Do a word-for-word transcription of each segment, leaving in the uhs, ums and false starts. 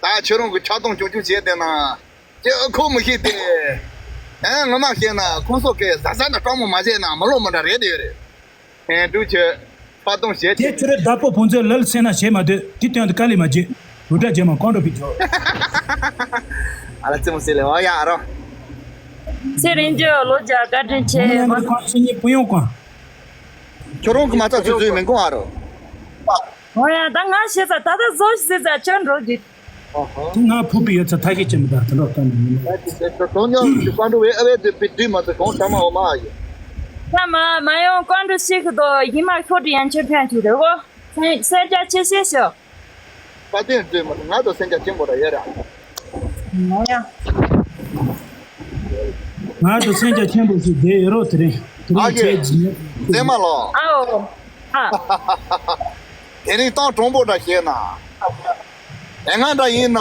ད་ཁྱོད་རང་གི་ཆག་སྡང་ཆུང་ཆུང་བྱས་བསྡད་ན། ཁྱེད་ཨ་ཁུ་མི་ཤེས་ཏེ། ཨེ་ངོ་མ་བཤད་ན་ཁོང་ཚོ་གིས་གཟའ་གཟའ་ན་སྤྲང་མོ་མ་བྱས་ན་མི་ལོ་མི་འདྲ་རེད་དེ་རེད། ཨེ་འབྲུག་ཁྱོད་ཆག་སྡང་བྱས་དེ་ཏེ། ཁྱོད་རེ་བདག་པོ་ཕུང་མཛོད་ལལ་སེ་ན་བྱེད་མ་སྡོད་དེ་སྟོན་དུ་དཀའ་ལས་མ་བྱེད། རུ་དྲ་རྗེས་མ་གང་འགྲོ་བི་འཇོག་ཨ་ལ་ཙི་མོ་སི་ལེ་ཨོ་ཡ་ཨ་རོ། ཚེ་རིང་ཇོ་ལོ་རྒྱ་བཀའ་དྲིན་ཆེ། ཁོང་ཡང་མ་ཁོང་སི་ཉི་པུ་ཡོང་ཁོང་། ཁྱོད་རང་གི་མ་རྩ་ཚུལ་ཚུལ་མི་འགོང་ཨ་རོ། ཨོ་ཡ་ད་ང་ཤེས་ས་ད་ད་བཟོ་ཤེས་ས་ཁྱོད་འགྲོ་གི། ཨོ་ཧོ། དེ་ང་ཕུག་པའི་ཡོད་ཚད་ཐ་ཤལ་ཅན་མི་དང་དེ་འདྲ་གཏོང་ནས་མི་ལ། ད་དེ་ཚོ་དོན་ཡོད་ཀྱི་བཀའ་འགྲོ་བའི་ཨ་བའི་དེ་པི་དུས་མ་ཚོ་གོང་ཐ་མ་འོ་མ་ཨ་ཡོད། ད་མ་མ་ཡོང་བཀའ་འགྲོ་ཤིག་གི་དོ་ཡིན་མ་ཤོར་དྲི་ཡན་ཆོད་ཕན་ཆོད་དེ་གོ། སེམས་སེམས་རྒྱ་ཆེ་ཤེས་ཤོ། བཀའ་དྲིན་དུས་མ་ང་དང་སེམས་རྒྱ་ཆེན་པོ་ར་ཡོད་ར། ང་ཡ། ང་དང་སེམས་རྒྱ་ཆེན་པོ་ཞིག་བསྡད་ཡོད་རོགས་དེ་རིང་དེ་ཨ་རིང་ཡེ། ཁྱེད་ཀྱི་ཉེ། ཙེ་མ་ལོ། ཨའོ། ཨ། དེ་རིང་སྟོང་གྲོང་པོ་འདྲ་བཤད་ན། ཨེ་ང་འདྲ་ཡིན་ན།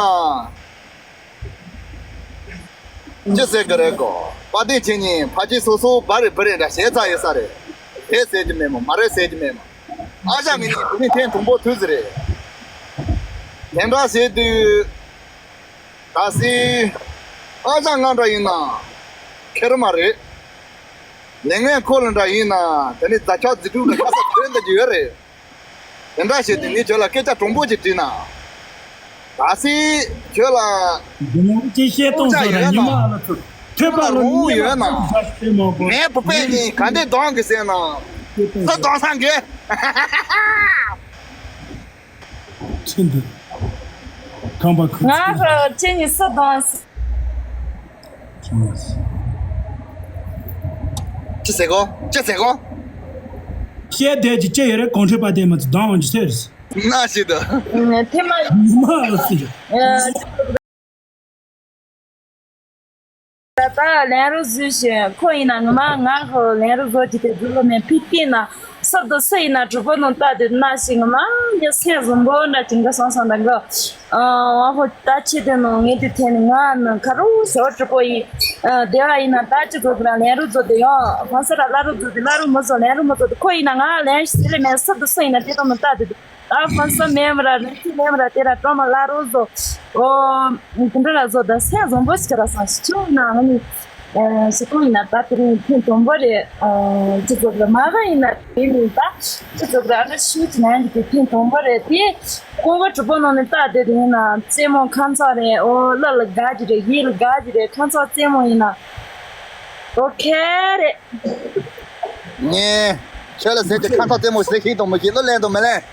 ཅི་ཟེར་གི་རེད་གོ། དཔལ་ལྡན་ཁྱེད་གཉིས་ཕ་ཆེ་སོ་སོ་བ་རེ་བུ་རེ་འདྲ་བྱས་ཚར་ཡོད་ས་རེད། རེད་ཟེར་གྱི་མེད་མོ་མ་རེད་ཟེར་གྱི་མེད་མོ། ཨ་ཞང་ངེད་གཉིས་བུད་མེད་ཐེངས་དང་པོ་ཐུག་ཟིག་རེད། དེ་འདྲ་བྱས་དུས། ད་སི། ཨ་ཞང་ང་འདྲ་ཡིན་ན། ཁེར་མ་རེད། ལས་ངན་ཁོ་ལ་འདྲ་ཡིན་ན་དེ་ནི་རྫ་ཆག་རྫི་ཕྲུག་ལ་ཁ་ས་ཁོས་འདི་རྒྱུ་ཡོད་རེད། དེ་འདྲ་བྱས་ཏེ་ངས་ཁྱོད་ལ་སྐད་ཆ་དྲང་པོ་ཅིག་དྲིས་ན། ད་སི་ཁྱོད་ལ། འདི་ནང་ཅི་བཤད་སྟངས་སོགས་ལ་ཉི་མ་ཨ་ལ་ཚོ་ཐོས་པ་ལ་ལུང་ཡོད་ན། ངའི་བུ་དཔེ་ནི་ག་འདྲས་གདོང་གི་ཟེར་ན། སུ་གདོང་སང་གི། ཁྱེད་འདི། ཁམས་པ་ཁུ་ང་ཚོ་ཁྱེད་ཉིད་སུ་གདོང་། ཅི་ཟེར་གོ། ཅི་ཟེར་གོ། བཤད་བསྡད་ཀྱི་ཅི་ཡོད་རེད་གོང་ཁྲོས་པ་དེ་མི་ཚོ་གདོང་འོང་གི་ཟེར། ན་ཞིག་ཏུ། ཐེ་མ། མ་ལ་སི། ད་ལན་རོ་བཟོས་ཤིང་ཁོ་ཡིན་ན་ངོ་མ་ང་ཁོ་ལན་རོ་བཟོ་གི་དེ་འཛུལ་ལོ་མེད་ཕི་ཏི་ན་སོབ་ཏུ་སུ་ཡིན་ན་གྲུ་པོ་ནང་ལྟ་དེ་ན་ཞིག་ངོ་མ་ངའི་སེམས་བཟང་པོ་འདྲ་ཅིག་འགའ་སོང་སོང་འདྲ་འགའ། ཨ་ཝ་ཧོ་ད་ཆི་དེ་ནོ་ངས་དེ་ཐེན་ང་ནི་ཁ་རུ་ཟོ་གྲུ་པོ་ཡིན། ཨ་དེ་བ་ཡིན་ན་ད་ཅི་བཟོ་དེ་ན་ལན་རོ་བཟོ་དེ་ཡོང་ཧོན་ས་ར་ལ་རོ་བཟོ་དེ་ལ་རོ་མི་བཟོ་ལན་རོ་མི་བཟོ་དེ་ཁོ་ཡིན་ན་ང་ལན་ཞིག་ཟེར་ལེ་མེད་སོབ་ཏུ་སུ་ཡིན་ན་དེ་དང་ནི་ལྟ་དེ་དེ། ཨ་ཧྥན་ས་མེམ་ར་རི་ཐི་མེམ་ར་དེ་ར་ཀྲོ་མ་ལ་རོ་ཟོ། ཨོ། དེ་འདྲ་ར་ཟོ་ད་སེ་བཟང་པོ་ཞིག་ར་སང་ཞིག་ཆུང་ན་ང་ནི། ཨ་ཞིག་ཁོང་ཡིན་ན་ད་དེ་རིང་ཐེངས་དང་པོ་རེད། ཨ་ཅི་ཟོ་ར་མ་ག་ཡིན་ན་དེ་ནི་ད་ཅི་ཟོ་ར་ཨ་ཤུ་ཅི་ན་ཡང་དེ་ཐེངས་དང་པོ་རེད་དེ། ཀོ་བ་གྲུ་པོ་ནང་ནས་ད་དེ་དེ་ཡིན་ན་རྩེད་མོ་ཁ་མཚར་རེད། ཨོ་ལ་ལ་དགའ་གི་རེད། ཡིད་ལ་དགའ་གི་རེད། ཁ་མཚར་རྩེད་མོ་ཡིན་ན། ཨོ་ཁེ་རེད། ངས་ཁྱོད་ལ་ཟེར་གྱི་ཁ་མཚར་རྩེད་མོ་ཟེར་ཤེས་དང་མི་ཤེས་ལོ་ལེན་དང་མི་ལེན།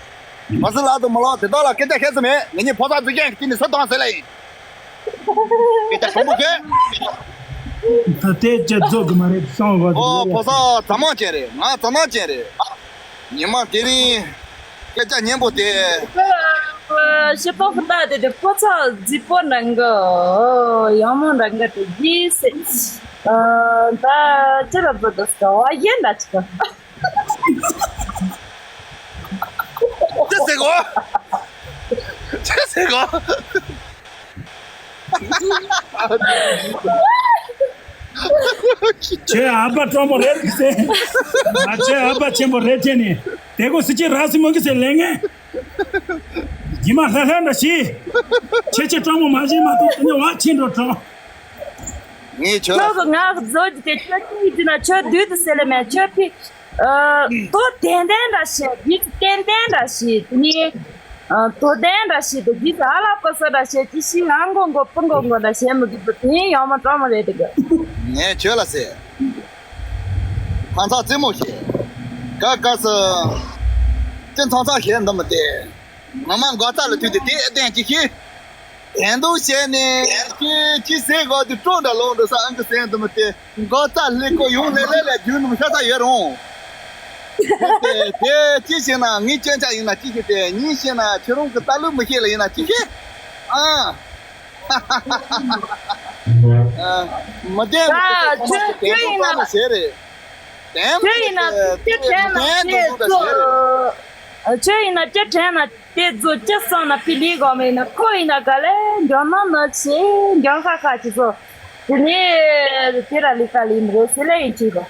མ་སུ་ལག་ཏུ་མི་ལོག་དེ་དག་ལ་སྐད་ཆ་བཤད་ས་མེད། ངེད་གཉིས་ཕོ་གསར་འཛུལ་རྐྱེན་གྱི་དེ་ནི་སུ་དང་ཟེར་ལེ་ཡིན། སྐད་ཆ་དྲང་པོ་བཤད། ད་དེ་ཅི་རྫོགས་གི་མ་རེད་སོང་བ། ཨོ་ཕོ་གསར་ཚ་མང་ཅན་རེད། ང་ཚ་མང་ཅན་རེད། ཉི་མ་དེ་རིང་སྐད་ཆ་སྙན་པོ་དེ། ཤི་ཏོག་ལྟ་དེ་དེ་ཕོ་ཚ་རྫི་པོ་འདྲ་འགའ་ཡང་མོ་འདྲ་འགའ་དེ་ཡིས་སེ། ད་ཅི་ར་བུ་དུ་སྐ་བ་ཡན་འདྲ་ཅིག་ཅི་ཟེར་གོ། ཅི་ཟེར་གོ། ཁྱོད་ཨ་ཕ་སྤྲང་པོ་རེད་ཟེར། ང་ཁྱོད་ཨ་ཕ་ཆེན་པོ་རེད་ཟེར་ནས་དེ་གོ་སི་ཅི་ར་སི་མོ་གི་ཟེར་ལེ་ངས། ཉི་མ་ལྷ་ལྷ་འདྲ་ཞིག་ཁྱེད་ཀྱི་སྤྲང་པོ་མ་བྱེད་མ་གཏོགས་དེ་ནས་བ་ཆེན་འགྲོ་དྲང་། ངས་ཁྱོད་ལ། ཁྱོད་ཀྱི་ང་བཟོ་རྒྱུ་དེ་ཁྱོད་ཀྱིས་བྱས་ན་ཁྱོད་བདུད་དུ་ཟེར་ལེ་མེད་ཁྱོད་ཕི། ཨ་དོ་ཏན་ཏན་འདྲ་བྱེད། རྒྱུད་ཏན་ཏན་འདྲ་བྱེད། དེ་ནས་ཨ་དོ་ལྡན་འདྲ་བྱེད་དོ། རྒྱུད་ཨ་ལ་ཀོ་ས་འདྲ་བྱེད། ཅི་ཞིག་ཨ་མགོ་མགོ་པུ་མགོ་མགོ་འདྲ་བྱེད་མི་དགོས་པ་དེ་ཡང་མ་གྲོགས་མ་རེད་དེ་གི། ངས་ཁྱོད་ལ་ཟེར། ཁ་མཚར་རྩེད་མོ་བྱེད། ཀ་ཀ་སི། ཅི་མཚར་མཚར་བྱེད་འདི་མི་དེ། ངོ་མ་མགོ་རྩ་ལ་ཐུག་དེ་དེ་ཨེ་བསྟན་ཅི་ཤེས། དེ་འདུག་བྱས་ནས་ཁྱེད་ཁྱི་སེ་གོ་དུ་སྤྲོ་འདྲ་ལོང་འགྲོ་ས་ཨང་ཀི་སེང་དུ་མི་དེ་མགོ་རྩ་ལེ་ཀོ་ཡོང་ལེ་ལེ་ལེ་རྒྱུན་དུ་ཤ་ཚ་ཡོད་རུང་། དེ་དེ་ཅི་བྱས་ན་ངའི་སྐྱོན་ཆ་ཡིན་ན་ཅི་ཤེས། དེ་ཉིན་བྱས་ན་ཁྱེད་རང་གི་ལྟ་ལུགས་མི་ཤེས་ལ་ཡིན་ན་ཅི་ཤེས། ཨ། ཨ། མི་བདེན་པ་ཨ་ཁྱོད་ཁྱོད་ཡིན་ན་ཁྱོད་ཡིན་ན་དེ་དྲན་ན་དེ་ཚོ། ཁྱོད་ཡིན་ན་དེ་དྲན་ན། དེ་ཚོ་ཅི་སོང་ན་ཕི་ལི་གོ་མེད་ན་ཁོ་ཡིན་ན་ག་ལེ་འཇོན་ན་ན་ཆེ་འཇོན་ཁ་ཁ་ཅི་ཚོ། དེ་ནས་དེ་ར་ལི་ཀ་ལི་མི་རེད་ཟེར་ལེ་ཡིན་ཅི་གོ།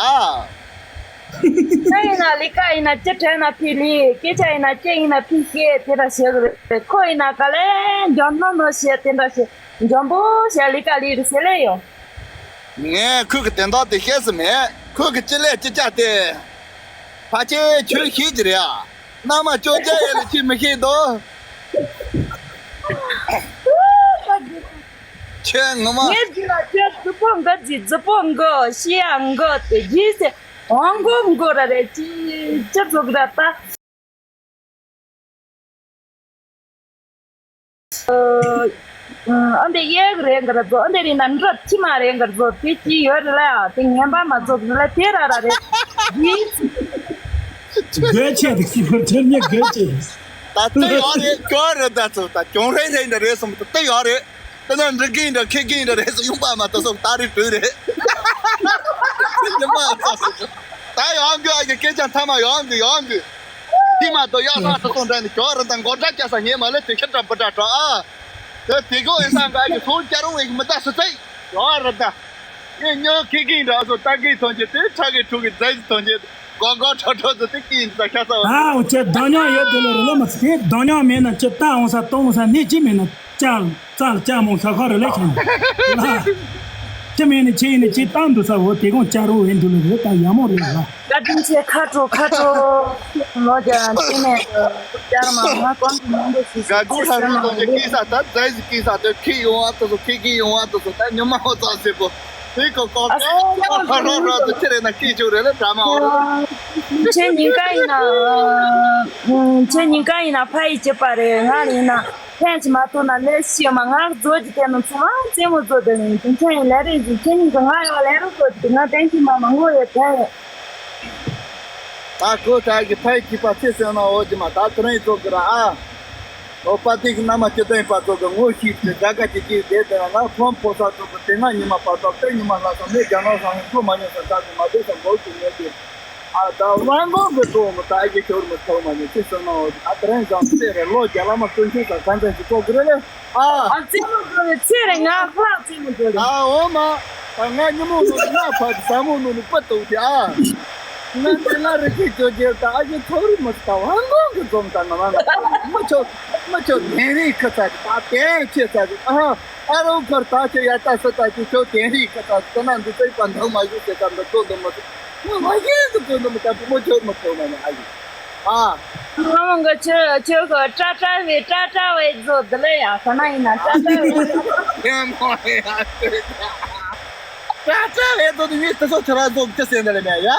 ཨ། ཁྱེད་ཡིན་ན་ལས་ཀ་ཡིན་ན་ཅི་དྲན་ན་ཕི་ལི། སྐད་ཆ་ཡིན་ན་ཅི་ཡིན་ན་ཕི་བཤད་དེ་འདྲ་བཤད་གི་རེད། ཁོ་ཡིན་ན་ག་ལེ་འཇོན་ནོ་ནོ་བཤད་དེ་འདྲ་བཤད། འཇོན་པོ་བཤད་ལས་ཀ་ལས་རེད་ཟེར་ལེ་ཡོང་། ངས་ཁོས་གི་དོན་དག་དེ་ཤེས་སུ་མེད། ཁོས་གི་ཅི་ལས་ཅི་བྱ་སྟེ། ཕ་ཆེ་ཁྱོད་ཤེས་ཀྱི་རེད་ཨ། མནའ་མ་ཅོ་རྒྱ་ཡེ་ལ་ཅི་མི་ཤེས་དོ། ཁྱོད་ངོ་མ། ངས་ཅི་ལ་ཁྱོད་རྫི་པོ་འགའ་ཅི་རྫི་པོ་འགའ་ཤི་ཡ་འགའ་དེ་རྗེས་སེ་འོང་གོ་འགོ་ར་རེད། ཅི་ཅི་ཟུག་ར་ད། ཨ་འདི་གཡས་རེད་འགར་རྫོགས། ཨ་འདི་རིང་ན་འགྲོ་ཁྱི་མ་རེད་འགར་རྫོགས། དེ་ཅི་ཡོད་རེད་ལ་ཡ། དེ་ངན་པ་མ་རྫོགས་རེད་ལ་དེ་ར་ར་རེད། དགོས་ཆེ་དེ་ཁྱི་ཕར་ཁྱེར་ཉེ་དགོས་ཆེ། ད་ལྟ་ཡོད་རེད། ག་རེད་ད་ཚོ་ད་གྱོང་རེ་རེ་འདྲ་རེད་སོང་ད་ལྟ་ཡོད་རེད། ད་ནང་འདྲི་གིན་འདྲ་ཁེ་གིན་འདྲ་རེད་སོང་ཡོང་པ་མ་ད་སོང་ད་རེད་བྲོས་རེད། ཉི་མ་ཚ་སོང་ད་ཡོང་གི་ཨ་གི་སྐད་ཆ་མཐའ་མ་ཡོང་གི་ཡོང་གི། དེ་མ་གཏོགས་ཡག་ས་ས་སོང་འདྲ་ནི་གྱོ་ར་དང་མགོ་སྐྲ་སྐྱ་ས་ཉེ་མ་ལེ་དེ་ཁྱེད་འདྲ་བུ་འདྲ་གྲོགས་ཨ། དེ་དེ་གོ་ཡིན་ས་འགའ་གི་སོང་སྐྱ་རུང་བའི་མི་ད་སུ་ཚེ་གྱོ་ར་ད། ངས་ཉོ་ཁི་གིན་འདྲ་སོ་ད་གི་ཐོན་ཆེ་དེ་ཁྲ་གི་ཁྲུ་གི་རྫས་ཐོན་ཆེ་གོ་གོ་ཁྲོ་ཁྲོ་ཚོ་དེ་གིན་ད་ཁ་ས་བ། ཨ་འུ་ཚེ་གདོང་མྱོང་ཡོད་དེ་ལོ་རེ་ལོ་མ་ཚེ་གདོང་མྱོང་མེད་ན་ཚེ་ད་འོང་ས་གཏོང་ས་ནི་ཅི་མེད་ན་ཅང་། ཙར་ལྕགས་མོ་ཤ་ཁ་རུ་ལེགས་ཤིང་། ལ། ཅི་མེད་ནི་ཅི་ཡིན་ནི་ཅི་བཏང་འདུག་ས་འོ་དེ་གོང་ལྕགས་རུ་ཡིན་འདུག་ལ་རེད་ད་ཡ་མོ་རེད་ལ། བཀའ་དྲིན་ཆེ་ཁ་དྲོ་ཁ་དྲོ། ལོ་རྒྱ་ཅི་ནས་ཅར་མ་མ་གོང་གི་མང་པོ་ཞིག་ག་གུ་ཧྲ་རུ་དོ་ཅི་ཀི་ས་ད་ཛའི་ཟི་ཀི་ས་དེ་ཁི་ཡོང་བ་དོ་སོ་ཁི་ཁི་ཡོང་བ་དོ་སོ་ད་ཉི་མ་ཧོ་ཙ་སེ་པོ་དེ་གོ་གོ་ཨ་སོ་ཁ་ཁ་ར་ར་དོ་ཁྱེད་རེ་ན་ཁི་ཆུ་རེ་ལ་ད་མ་འོ་ར། ཁྱེད་ཉིན་ཀ་ཡིན་ན་ཁྱེད་ཉིན་ཀ་ཡིན་ན་ཕ་ཡི་བྱེད་པ་རེད། ང་ཡིན་ན། ཕན་ཅི་མ་ཐོག་ན་ལས་ཤི་མ་ངག་རྫོགས་ཀྱི་དེ་ནི་ཚོང་ཙེ་མོ་རྫོགས་དེ་ནི་དེ་ཁྱེད་ཡིན་ལས་རེད་ཅི་ཁྱེད་ཉིད་ཀྱི་ང་ཡང་ལས་རོགས་རྫོགས་ཀྱི་ང་བསྟན་གྱི་མ་མ་ངོ་ཡོད་དེ། ད་ཁོ་ད་གི་ཕའི་ཁྱི་པ་ཚེ་སེ་ན་འོ་ཅི་མ་ད་ཐུ་རེན་ཙོག་གི་ར་ཨ། འོ་པ་ཏི་གི་མནའ་མ་སྤྱི་དོན་པ་ཙོག་གི་ངོ་ཤེས་ཏེ་དགའ་དགའ་ཅིག་ཅིག་བསྡད་དེ་ན་ང་ཁོང་ཕོ་ས་ཙོག་གི་དེ་སྔ་ཉི་མ་པ་ཙོག་དེ་ཉི་མ་ལྷ་ས་མེད་རྒྱ་ནག་ས་ཧིན་ཁོ་མ་ཉོ་ས་ད་གི་མ་བསྡད་ས་འགོག་གི་མེད་དེ། ཨ་ད་དབང་གོང་གི་གྲོགས་མོ་ད་ཨ་ཀྱི་ཁྱོར་མོ་ཐོག་མ་ནས་ཅི་སོང་ན་འོ་ད་དེ་རིང་ཟང་ཚེ་རེ་ལོ་རྒྱ་ལ་མ་སྟོན་ཆུ་ས་གང་ཚན་ཅི་ཐོག་གི་རེད་ལེ། ཨ། ཨ་ཙི་མོ་གི་རེད་ཚེ་རེ་ང་ཧ་ཙི་མོ་གི་རེད། ཨ་འོ་མ། ད་ང་ཉི་མོ་ནོ་ན་ཕ་ཟ་མོ་ནོ་ནི་པ་ཏོ་དེ་ཨ། ང་དེ་ང་རེ་ཁི་ཅོ་ཇེ་ད་ཨ་ཀྱི་ཁྱོར་མོ་ད་དབང་གོང་གི་འཛོམས་ད་ང་མ་ང་མ་ཆོ་མ་ཆོ་དེ་རིང་ཁ་ཚ་ད་དེ་ཁྱེད་ཚ་ཨ། ཨ་རོ་ཁར་ད་ཁྱེད་ཡ་ད་ས་ད་ཁྱེད་ཁྱོད་དེ་རིང་ཁ་ཚ་ད་ན་འདི་ཚེ་པ་འདང་མ་ཞུ་ཟེར་ད་འདི་ཚོ་འདི་མ་ཚོ། ང་མ་ཡིན་དུ་དུ་ནུ་མི་ད་བུ་མོ་ཆོར་མ་ཆོར་མ་ནི་ཨ་ཡིན། ཨ། ང་མོ་གི་ཆོ་ཆོ་གི་ཀྲ་ཀྲ་བའི་ཀྲ་ཀྲ་བའི་བཟོ་འདི་ལ་ཡ་ཁ་ན་ཡིན་ན་ཀྲ་ཀྲ་བའི། ཡ་མོ་ཡ། ཀྲ་ཀྲ་བའི་བཟོ་འདི་ཡིན་དུ་སོ་ཆོ་ར་བཟོ་ཅི་ཟེར་འདི་ལ་མེད་ཡ།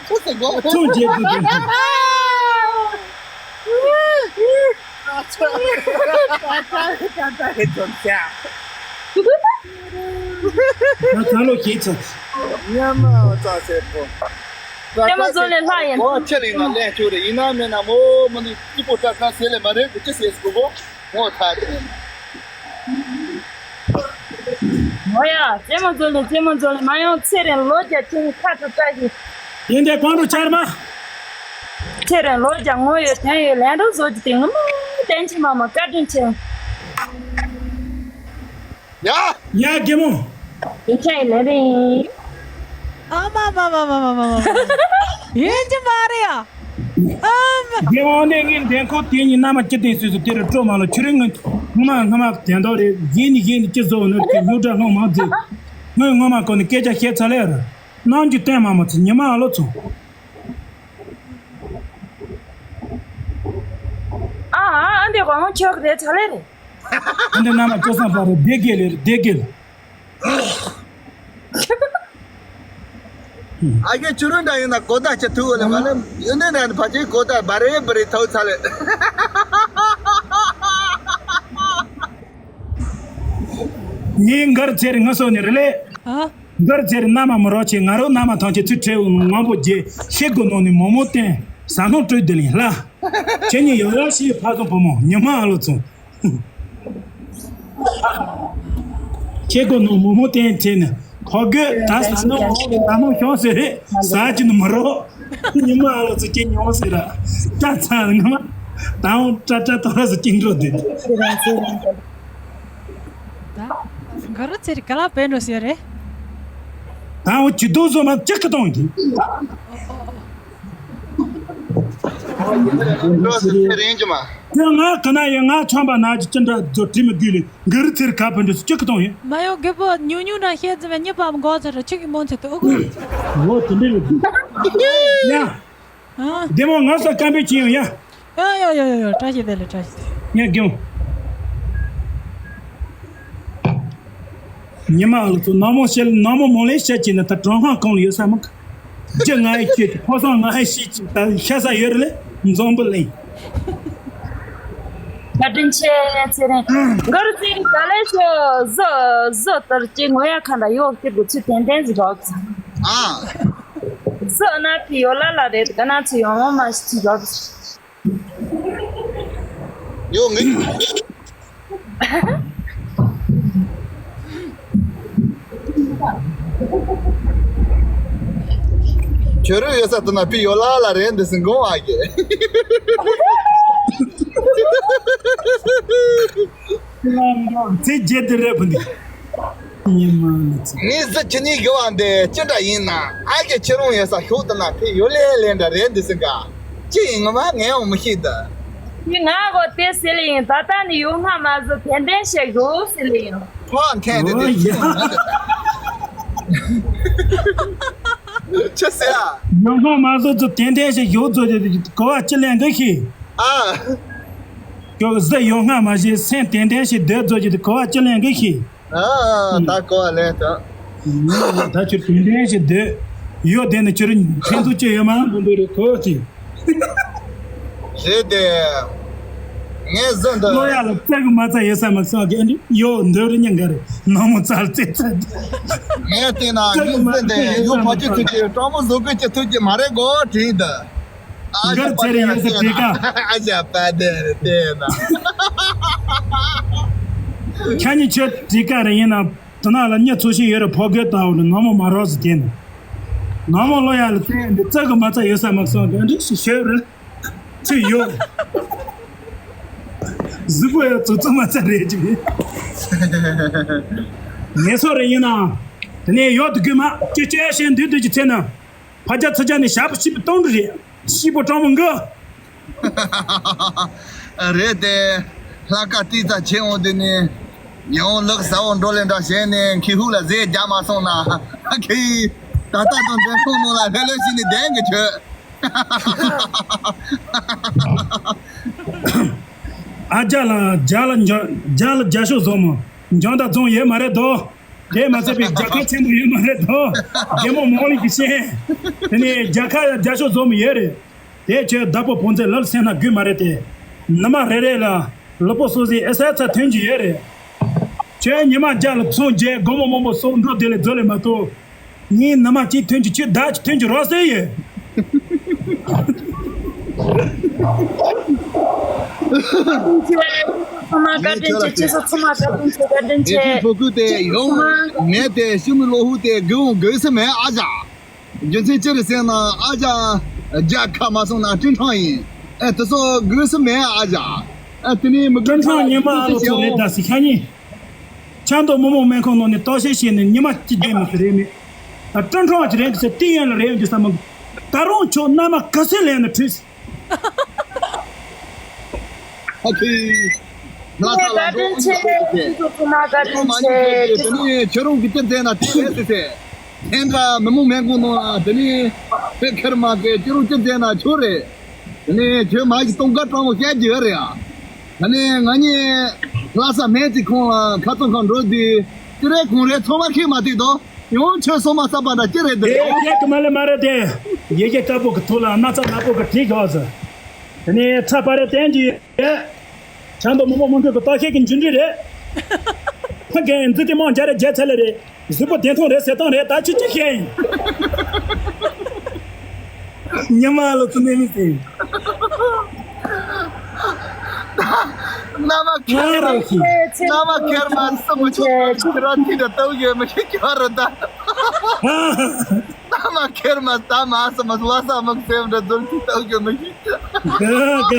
སུ་སུ་གོ། ཆོ་ཇེ་དུ་དུ། ཀྲ་ཀྲ་བའི་ཀྲ་ཀྲ་བའི་བཟོ་ཅི། ད་ད་ལོ་ཁྱེད་ཚོ། ཉམས་མ་ཙ་སེ་པོ། ལྟད་མོ་བཟོ་ལས་ལྷག་ཡིན། ཨོ་ཁྱེད་ཡིན་ན་ལན་ཆོག་རེད། ཡིན་ན་མིན་ན་མོ་མི་ནི་སྐྱིད་པོ་སྐྲ་ཁང་ཟེར་ལས་མ་རེད་དེ་ཅི་ཟེར་སྐུ་གོ་ངོ་ཐག་རེད། མོ་ཡ་ལྟད་མོ་བཟོ་ལས་ལྟད་མོ་བཟོ་ལས་མ་ཡོང་ཚེ་རིང་ལོ་བརྒྱ་ཁྱེད་ཁ་དྲོ་བཀྲ་ཤིས། ཡིན་ཏེ་གོང་དུ་ཆར་མ། ཚེ་རིང་ལོ་བརྒྱ་ངོ་ཡོད་དོན་ཡོད་ལན་རོགས་བཟོ་རྒྱུ་དེ་ངོ་མ་བསྟན་ཅི་མ་མ་བཀའ་དྲིན་ཆེ། ཡ། ཡ་རྒན་མོ། ཡིན་ཆ་ཡིན་ལེ་རེད། ཨ་མ་མ་མ། ཡིན་གྱི་མ་རེད་ཡ། ཨ་མ། རྒན་མོ་ནས་ངའི་འདན་ཁོག་དེ་གཉིས་མནའ་མ་ཅི་སྟེང་སུས་སུ་དེ་རུ་སྤྲོ་མ་ལོ་ཁྱོད་རིང་ངི་སྔོན་མ་སྔོན་མ་དན་རྡོ་རེད་གཞན་ནི་གཞན་ནི་ཅི་བཟོ་ནོར་གྱི་སྨྱུག་དྲ་ལྷུང་མ་མཛད། ངས་སྔོན་མ་ཁོ་ནི་སྐད་ཆ་བཤད་ཚར་ལེ་ར། ནམ་གྱི་བསྟན་མ་མ་ཚུ་ཉི་མ་ཨ་ལོ་ཚོ། ཨ་ཨ་ཨ་འདི་དབང་ཆོག་རེད་ཚར་ལེ་རེད། ཨ་འདི་མནའ་མ་སྤྲོ་བསམ་པ་རེད་བདེ་དགེ་ལེ་རེད་བདེ་དགེ་ལེ། ཨ་གེ་ཆུ་རུང་འདྲ་ཡིན་ན་གོ་ད་ཆ་ཐུག་ལེ་མ་ལེ་ཡོད་ནི་འདྲ་ནི་ཕ་ཆེ་གོ་ད་བ་རེ་བ་རེ་ཐོག་ཚ་ལེ། ངའི་མགར་ཚེ་རིང་ང་སོ་ནི་རེ་ལེ། ཨ། མགར་ཚེ་རིང་མནའ་མ་མི་རོགས་ཆེ་ང་རོ་མནའ་མ་ཐང་ཆེ་ཚུལ་ཁྲེའུ་ངང་པོ་རྗེ་ཤེ་གོ་ནོ་ནི་མོ་མོ་བསྟན་ས་ནོ་སྤྲོད་དེ་ལིན་ལ། ཁྱེད་ཉིད་ཡོ་ཡོ་ཤི་ཕ་ཚོ་བུ་མོ་ཉི་མ་ཨ་ལོ་ཚོ། ཁྱེད་གོ་ནོ་མོ་མོ་བསྟན་ཁྱེད་ནི་ཁོ་གི་ད་ས་ནོ་ད་མོ་ཤོང་ཟེར་རེད་ས་ཅི་ནི་མི་རོགས། ཉི་མ་ཨ་ལོ་ཚོ་ཁྱེད་ཉོ་ཟེར་ར་ད་ཚ་ནི་མ་ད་འོང་ཏྲ་ཏྲ་ཏོ་ར་ཟེར་ཅིག་འགྲོ་དེ། ད་ག་རུ་ཚེ་རིང་ག་ལ་བས་འགྲོ་ཟེར་རེད། ད་འོ་ཅི་དུ་བཟོ་མ་ཅི་ཀི་གཏོང་གི། ཨོ་ཨོ་ཨོ། འགྲོ་སི་ཚེ་རིང་ཅི་མ། དེ་ང་ག་ན་ཡང་ང་ཆོམ་པ་ན་ཅི་ཅི་འདྲ་ཛོ་དྲི་མི་དགོས་ལེ། ག་རི་ཚེར་ཁ་ཕན་འདྲ་སུ་ཅི་གི་གཏོང་ཡིན། མ་ཡོང་རྒད་པོ་ཉུང་ཉུང་ན་ཤེས་ཙི་མ་ཉི་པ་མགོ་ཚ་ར་ཅི་གི་མོན་ཚེ་དུ་ཨོ་གོ། འོ་དེ་འདྲ་ཡོད། ཡ། ཨ། བདེ་མོ་ང་ས་སྐམ་པའི་ཅི་ཡོང་ཡ། ཡ་ཡ་ཡ་ཡ་ཡ། བཀྲ་ཤིས་བདེ་ལེགས། བཀྲ་ཤིས་བདེ་ལེགས། ངས་རྒན། ཉི་མ་ལ་ཚོ་ནག་མོ་བཤད་ནག་མོ་མོ་ལས་བཤད་ཀྱི་ན་ད་གྲོང་ཁང་གང་ལ་ཡོད་ས་མི་གི། རྒྱུ་ང་ཡི་ཁྱེད་ཀྱི་ཕོ་སང་ང་ཡི་ཤི་ཀྱི་ད་ཤ་ས་ཡོད་རེད་ལེ་འཛོམས་པོ་ལེ། བཀའ་དྲིན་ཆེ་ཚེ་རིང་། གར་ཚེ་རིང་ག་ལེ་ཤོ་བཟོ་བཟོ་ལྟར་གྱི་ངོ་ཡ་ཁ་འདྲ་ཡོག་གི་དུ་ཚུལ་ཏན་ཏན་ཟིག་རོགས། ཨ། བཟོ་ན་ཕི་ཡོ་ལ་ལ་རེད་ག་ན་ཚུ་ཡོང་མ་ཤི་རོགས། ཡོང་ངི། ཁྱོད་རང་ཡོད་ས་དུ་ན་ཕི་ཡོ་ལ་ལ་རེད་འདི་སིང་གོང་ཨ་གེ། ཚེ་རྒྱལ་དུ་རེད་བུ་འདི། ཉི་མ་ནི་ཚེ། ངས་ཟི་ཁྱི་གཉིས་གི་བ་འདི་ཅི་འདྲ་ཡིན་ན་ཨ་གེ་ཁྱེད་རང་ཡོད་ས་ཤོག་དུ་ན་ཕི་ཡོ་ལེ་ལེ་འདྲ་རེད་འདི་སིང་ག་ཅི་ཡིན་ངོ་མ་ངས་འོང་མི་ཤེས་ད། ཡིན་ང་གོ་དེ་སེ་ལེ་ཡིན་ད་ལྟ་ནི་ཡོ་སྔ་མ་ཟི་ཏན་ཏན་བཤད་གོ་སེ་ལེ་ཡིན། ཁོ་འཐེན་དེ་དེ་ཨོ་ཡ། ཅི་ཟེར་ཨ། ཡོ་སྔ་མ་ཟི་ཚོ་ཏན་ཏན་བཤད་གོ་ཚོ་དེ་གོ་བ་ཅི་ལེན་གི་ཤེས། ཨ། ཁྱོད་ཟི་ཡོ་སྔ་མ་ཞེས་སེམས་ཏན་ཏན་ཞིག་སྡོད་རྫོགས་ཀྱི་དུ་གོ་བ་ཅི་ལེན་གི་ཤེས། ཨ་ཨ་ད་གོ་བ་ལེན་ཐོག་ད་ཁྱོད་ཏན་ཏན་ཞིག་སྡོད། ཡོ་དེ་ནི་ཁྱོད་ཕན་ཐོགས་ཅི་ཡོད་མ་འདུག་འདུག་རེད་གོ་ཅི། རེད་དེ། ངས་ཟི་འདི་ལོ་ཡ་ལ་བཙག་གི་མ་བཙག་ཡོད་ས་མ་སོང་གི་ཡོ་འདི་རུ་ཉན་ག་རེད་ནང་མོ་ཙལ་ཙེ་ཙེ། ངས་བལྟས་ན་ངས་ཟི་འདི་ཡོ་ཕ་ཆུ་ཆུ་གི་སྤྲང་མོ་བཟོ་གི་ཅི་ཐུབ་ཀྱི་མ་རེད་གོ་དྲིས་འདི། ཨ་ཞ་པ་དེ་རེད་དེ་ན། ཨ་ཞ་པ་དེ་རེད་དེ་ན། ཁྱེད་གཉིས་ཆོས་དེ་ག་རེ་ཡིན་ན་དེ་ན་ལ་མྱི་ཚོ་ཞིག་ཡོད་རེད་ཕོ་རྒོད་ལྟ་བུ་ནི་ནང་མོ་མ་རོགས་ཟེར་དེ་ནི། ནང་མོ་ལོ་ཡ་ལ་བཙན་འདི་བཙག་གི་མ་བཙག་ཡོད་ས་མ་སོང་གི་འདི་ཞིག་ཤོད་རེད། ཚུ་ཡོད། གཟུགས་པོ་ཡ་ཙུ་ཙུ་མ་ཚ་རེད་ཅི་མེད། ངེས་སོ་རེ་ཡིན་ན། དེ་ནས་ཡོད་དུ་དགོས་མ་ཅི་ཅི་ཞེས་འདུས་འདུས་ཀྱི་ཚེ་ན། ཕ་ཇ་ཚ་ཇ་ནི་ཞག་པོ་ཤི་པོ་གཏོང་འདྲི་རེད། ཤི་པོ་གྲོང་མོ་འགུ། རེད་དེ། ལྷ་ཁ་ཏི་ཙ་ཆེ་འོང་དེ་ནི། ཉི་འོང་ལག་ཟ་འོང་འགྲོ་ལེ་འདྲ་བྱས་ནས་ཁྱི་ཧུག་ལ་ཟས་རྒྱག་མ་སོང་ན། ཁྱི། ད་ལྟ་དང་འདྲེན་ཁོང་ནང་ལ་ལྷོད་ལྷོད་བྱས་ནས་བསྡད་གི་ཆོད། ཨ་རྒྱ་ལ་རྒྱ་ལ་འཇ་རྒྱ་ལ་རྒྱ་ཤོག་བཟོ་མོ། འཇང་དང་རྫོང་ཡོད་མ་རེད་དོ། དེ་མ་ཚད་པའི་རྒྱལ་ཁབ་ཆེན་པོ་ཡོད་མ་རེད་དོ། རྒྱལ་མོ་མོ་ལི་གི་ཤེས། དེ་ནས་རྒྱལ་ཁབ་རྒྱ་ཤོག་བཟོ་མོ་ཡོད་རེད། དེ་ཁྱོད་བདག་པོ་བོང་ཚེ་ལོལ་སེམས་ན་དགོས་མ་རེད་དེ། ནུ་མ་རེ་རེ་ལ་ལུས་པོ་གསོ་སའི་ཨེ་ས་ཚ་ཐོན་གྱི་ཡོད་རེད། ཁྱོད་ཉི་མ་རྒྱ་ལ་ཚོང་རྒྱལ་སྒོ་མོ་མོ་མོ་སོགས་འགྲོ་དེ་ལས་རྫོ་ལས་མ་གཏོགས། ངའི་ནུ་མ་གཅིག་ཐོན་གྱི་ཁྱོད་བདག་གཅིག་ཐོན་གྱི་རོགས་ཟེར་ཡོད། ཚང་མ་བཀའ་དྲིན་ཆེ། ཁྱེད་ཚོ་ཚང་མ་བཀའ་དྲིན་ཆེ། བཀའ་དྲིན་ཆེ། ཕྲུ་གུ་དེ་ཡོང་མེད་དེ་ཤི་མི་ལོ་ཧུ་དེ་དགེ་འོང་དགོས་སུ་མེད་ཨ་ཅག་རྒྱུ་མཚན་ཅི་རེད་ཟེར་ན་ཨ་ཅག་རྒྱ་ཁ་མ་སོང་ན་སྤྲིན་ཕྲེང་ཡིན། ཨེ་དེ་ཚོ་དགོས་སུ་མེད་ཨ་ཅག་ཨེ་དེ་ནས་མི་དགོས་སྤྲིན་ཕྲེང་ཉི་མ་ཨ་ལོ་ཚོ་རེད་ད་སི་ཁ་ཉིན། ཆང་དང་མི་མོ་སྨན་ཁང་ནང་ནས་བརྟག་དཔྱད་བྱས་ནས་ཉི་མ་གཅིག་བསྡད་མི་ཟེར་རེད་མེད། ད་སྤྲིན་ཕྲེང་གི་རེད་ཟེར་དེ་ཡན་ལ་རེད་འདི་ས་མི། ད་རུང་ཁྱོད་མནའ་མ་ག་ཚོད་ལེན་ན་འཁྲུལ། ཨ་ཁུ། ལྷ་ས་ལ་འགྲོ་ཨ་ཅག་ཁྱེད་ཚོ་ཚང་མ་བཀའ་དྲིན་ཆེ། དེ་ནི་ཁྱོད་རང་གི་ལྟེ་བ་ན་དེ་རེད་ཟེར་ཟེར། ཧེན་དྲ་མི་མོ་སྨན་ཁང་ནང་ལ་དེ་ནི་དཔེ་ཁེར་མ་ཁེར་ཁྱོད་རང་ལྟེ་བ་ན་ཁྱོད་རེད། དེ་ནི་ཁྱོད་མ་གི་གཏོང་ཁ་སྤྲང་མོ་བཤད་རྒྱུ་རེད་ཨ། ད་ནི་ང་གཉིས་ལྷ་ས་སྨན་རྩིས་ཁང་ལ་ཁ་ཚོན་ཁང་འགྲོ་དུས་ཅི་རེད་གང་རེད་ཚང་མ་ཤེས་མ་ཐུབ་དོ། ཡང་ཁྱོད་སོ་མ་བསམ་པ་འདྲ་ཅི་རེད་དེ། དེ་ཡེ་གི་མ་ལེ་མ་རེད་དེ། ཡེ་གེ་དཀར་པོ་གི་ཐོག་ལ་སྣག་ཚ་ནག་པོ་གི་དྲི་ག་ཟེར། དེ་ནས་ཚ་པ་རེ་བསྟན་གྱི་ཡོད། ཆང་དང་མི་མོ་མང་པོ་གི་བརྟག་དཔྱད་ཀྱི་འཇུག་འབྲས་རེད། ཕ་རྒན་འཛི་དེ་མང་རྒྱ་རེད་རྒྱ་ཚ་ལེ་རེད། གཟུགས་པོ་བདེ་ཐང་རེད་ཟེར་སྟངས་རེད་ད་ཅི་ཅི་ཤེས་ཡིན། ཉི་མ་ལོ་ཚོ་ནས་མི་ཟེར། མནའ་མ་ཁེར་མ་མནའ་མ་ཁེར་མ་སུ་མི་ཆོག་ཁྱོད་ར་ཐིག་ད་ལྟ་ཡོད་མི་ཤེས་ཁྱོད་ར་ད། མནའ་མ་ཁེར་མ་ད་མ་སུ་མ་ལ་ས་མ་སེམས་འདྲ་འཛོམས་ཐིག་ད་ཡོད་མི་ཤེས། ག་ག།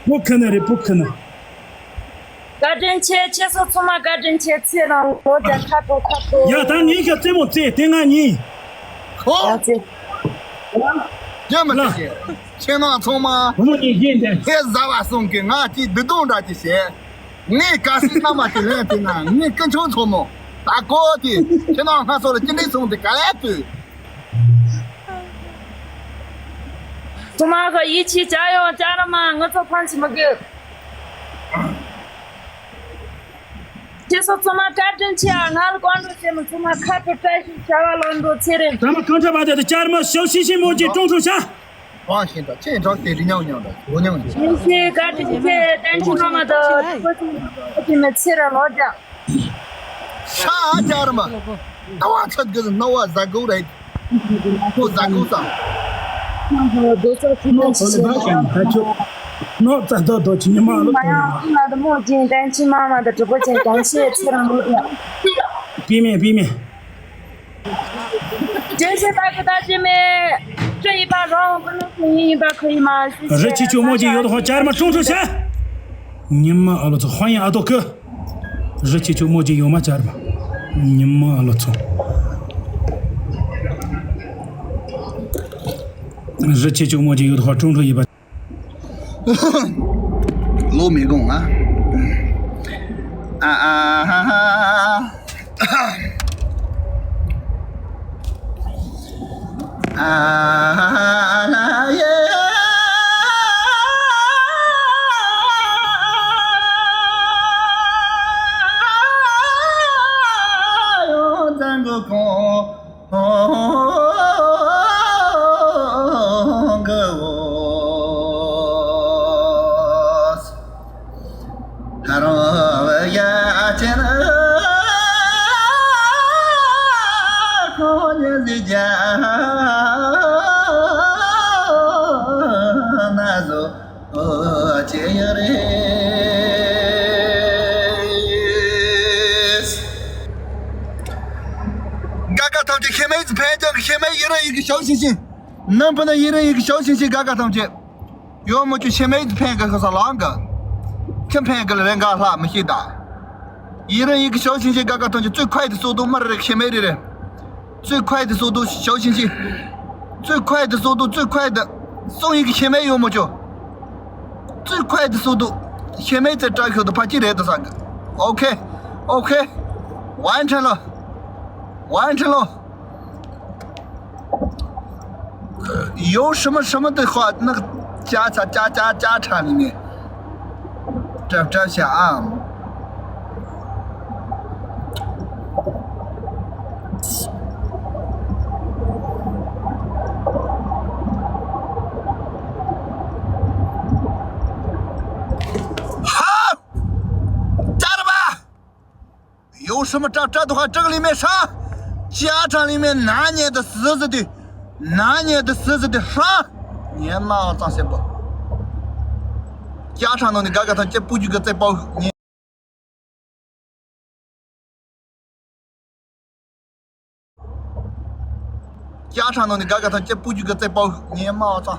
བུ་ཁ་ན་རེད་བུ་ཁ་ན། བཀའ་དྲིན་ཆེ། ཁྱེད་ཚོ་ཚང་མ་བཀའ་དྲིན་ཆེ། ཚེ་རིང་ལོ་བརྒྱ་ཁ་ཐོག་ཁ་ཐོག་ཡ་ད་ངས་ཁྱོད་རྩེད་མོ་རྩེ་དེ་ང་གཉིས། ཨ་ཙི། རྒྱ་མི་ལ་ཐུབ་ཀྱི། ཁྱེད་རྣམ་ཚང་མ། བུ་མོ་གཉིས་རྗེས་འདེད། ཧེ་བཟའ་བ་གསུང་གི། ང་ཅིག་བདུད་གདུང་འདྲ་ཅིག་བྱས། ངས་གལ་སྲིད་མནའ་མ་དེ་ལེན་ཐུབ་ན། ངས་ཀུན་འཁྱོངས་ཚོགས་མོ་ད་གོ་དེ་ཁྱེད་རྣམ་སྔ་སོ་ལ་ཅི་འདྲའི་སོང་དེ་ག་ལ་ཐུབ། ཚང་མ་གི་ཡིད་ཆེས་བྱ་ཡོང་། བྱ་ར་མ་ང་ཚོ་ཕམ་བྱེད་མི་དགོས། ཁྱེད་ཚོ་ཚང་མ་བཀའ་དྲིན་ཆེ། ང་ལ་བཀའ་འགྲོ་བྱེད་མི་ཚང་མ་ཁ་ཐུག་བཀྲ་ཤིས་བྱ་བ་ལོན་འགྲོ་ཚེ་རིང་། ད་མ་གང་འདྲ་བ་དེ་དེ་བཅར་མ་ཞའོ་ཤིང་ཤིང་མོ་གྱི་ཀྲུང་ཀྲུང་ཤ། ཝང་ཞིང་དང་ཁྱེད་འདྲ་དེ་རི་ཉང་ཉང་དང་ལོ་ཉང་ཉང་། ཡིན་ཞེས་བཀའ་དྲིན་ཆེ། བསྟན་ཆེན་མ་མ་དང་ཕྲུ་གུ་ཚོ་ཚེ་རིང་ལོ་རྒྱག་ཤ་ཨ་ཅར་མ། ལྟ་བ་ཚད་གི་སྣང་བ་ཟ་དགོས་རེད། ཁོ་ཟ་དགོས་སམ། ཁོ་ལེ་བ་ཞིང་ད་ཆོ། ནོ་ཙ་དོ་དོ་ཆི་ཉི་མ་ལོ་ཁོ་ཉི་མ། མ་དང་མོ་ཅན་བསྟན་ཆེན་མ་མ་དང་གྲོགས་པོ་ཅན་གང་ཤེས་ཚེ་རིང་ལོ་རྒྱག་པི་མེ་པི་མེ། ཅེས་བྱས་ད་གི་ད་ཅི་མེད། ཅི་ཡིན་པ་རང་དབང་པོ་ནི་ཁོ་ཡིན་པ་ཁོ་ཡིན་མ་ཤི། རི་ཆི་ཆུ་མོ་ཅི་ཡོད་ཧོ་ཅར་མ་ཀྲུང་ཀྲུང་ཤ། ཉི་མ་ཨ་ལོ་ཚོ་ཧོ་ཡིན་ཨ་དོ་ཀི། རི་ཆི་ཆུ་མོ་ཅི་ཡོད་མ་ཅར་མ། ཉི་མ་ཨ་ལོ་ཚོ། རི་ཆི་ཆུ་མོ་ཅི་ཡོད་ཧོ་ཀྲུང་ཀྲུང་ཡིན་པ། ལོ་མི་དགོངས་ང་། ཨ་ཨ་ཧ་ཧ། ཨ་ལ་ཡེ། ཡོ་ཙན་གོ་ཁོང་། ག་ག་ཐམས་ཅད་ཤེས་མེད་ཕན་ཀྱང་ཤེས་མེད་ཡི་རང་ཡི་གི་ཞའོ་ཤིང་ཤིང་། ནམ་བུ་ན་ཡི་རང་ཡི་གི་ཞའོ་ཤིང་ཤིང་། ག་ག་ཐམས་ཅད་ཡོ་མོ་ཅུ་ཤེས་མེད་ཕན་གི་ཁ་ས་ལང་གི། ཁྱི་ཕན་གི་ལ་རེ་འགའ་ལྷག་མི་ཤེས་ད། ཡི་རང་ཡི་གི་ཞའོ་ཤིང་ཤིང་། ག་ག་ཐམས་ཅད་ཚུར་ཁ་ཡི་དུ་སོ་དུ་མ་རེ་རེ་ཤེས་མེད་རེ་རེ། ཚུར་ཁ་ཡི་དུ་སོ་དུ་ཞའོ་ཤིང་ཤིང་། ཚུར་ཁ་ཡི་དུ་སོ་དུ་ཚུར་ཁ་ཡི་དུ། སོང་ཡི་གི་ཤེས་མེད་ཡོ་མོ་ཅུ། ཚུར་ཁ་ཡི་དུ་སོ་དུ། ཤེས་མེད་ཚེ་བཀྲ་ཤོད་དུ་ཕ་ཅི་རེད་དུ་ས་གི། ཨོ་ཁེ། ཨོ་ཁེ། ཝན་ཁྲེན་ལོ། ཝན་ཁྲེན་ལོ། 有什么什么的话，那个家常家家家常里面，这这些啊。好，加了吧？ 有什么这这的话，这个里面啥？家常里面难念的死字的，难念的死字的啥？你妈我张先不？家常弄的嘎嘎汤，这不就个再包你。 家常弄的嘎嘎汤，这不就个再包年嘛操！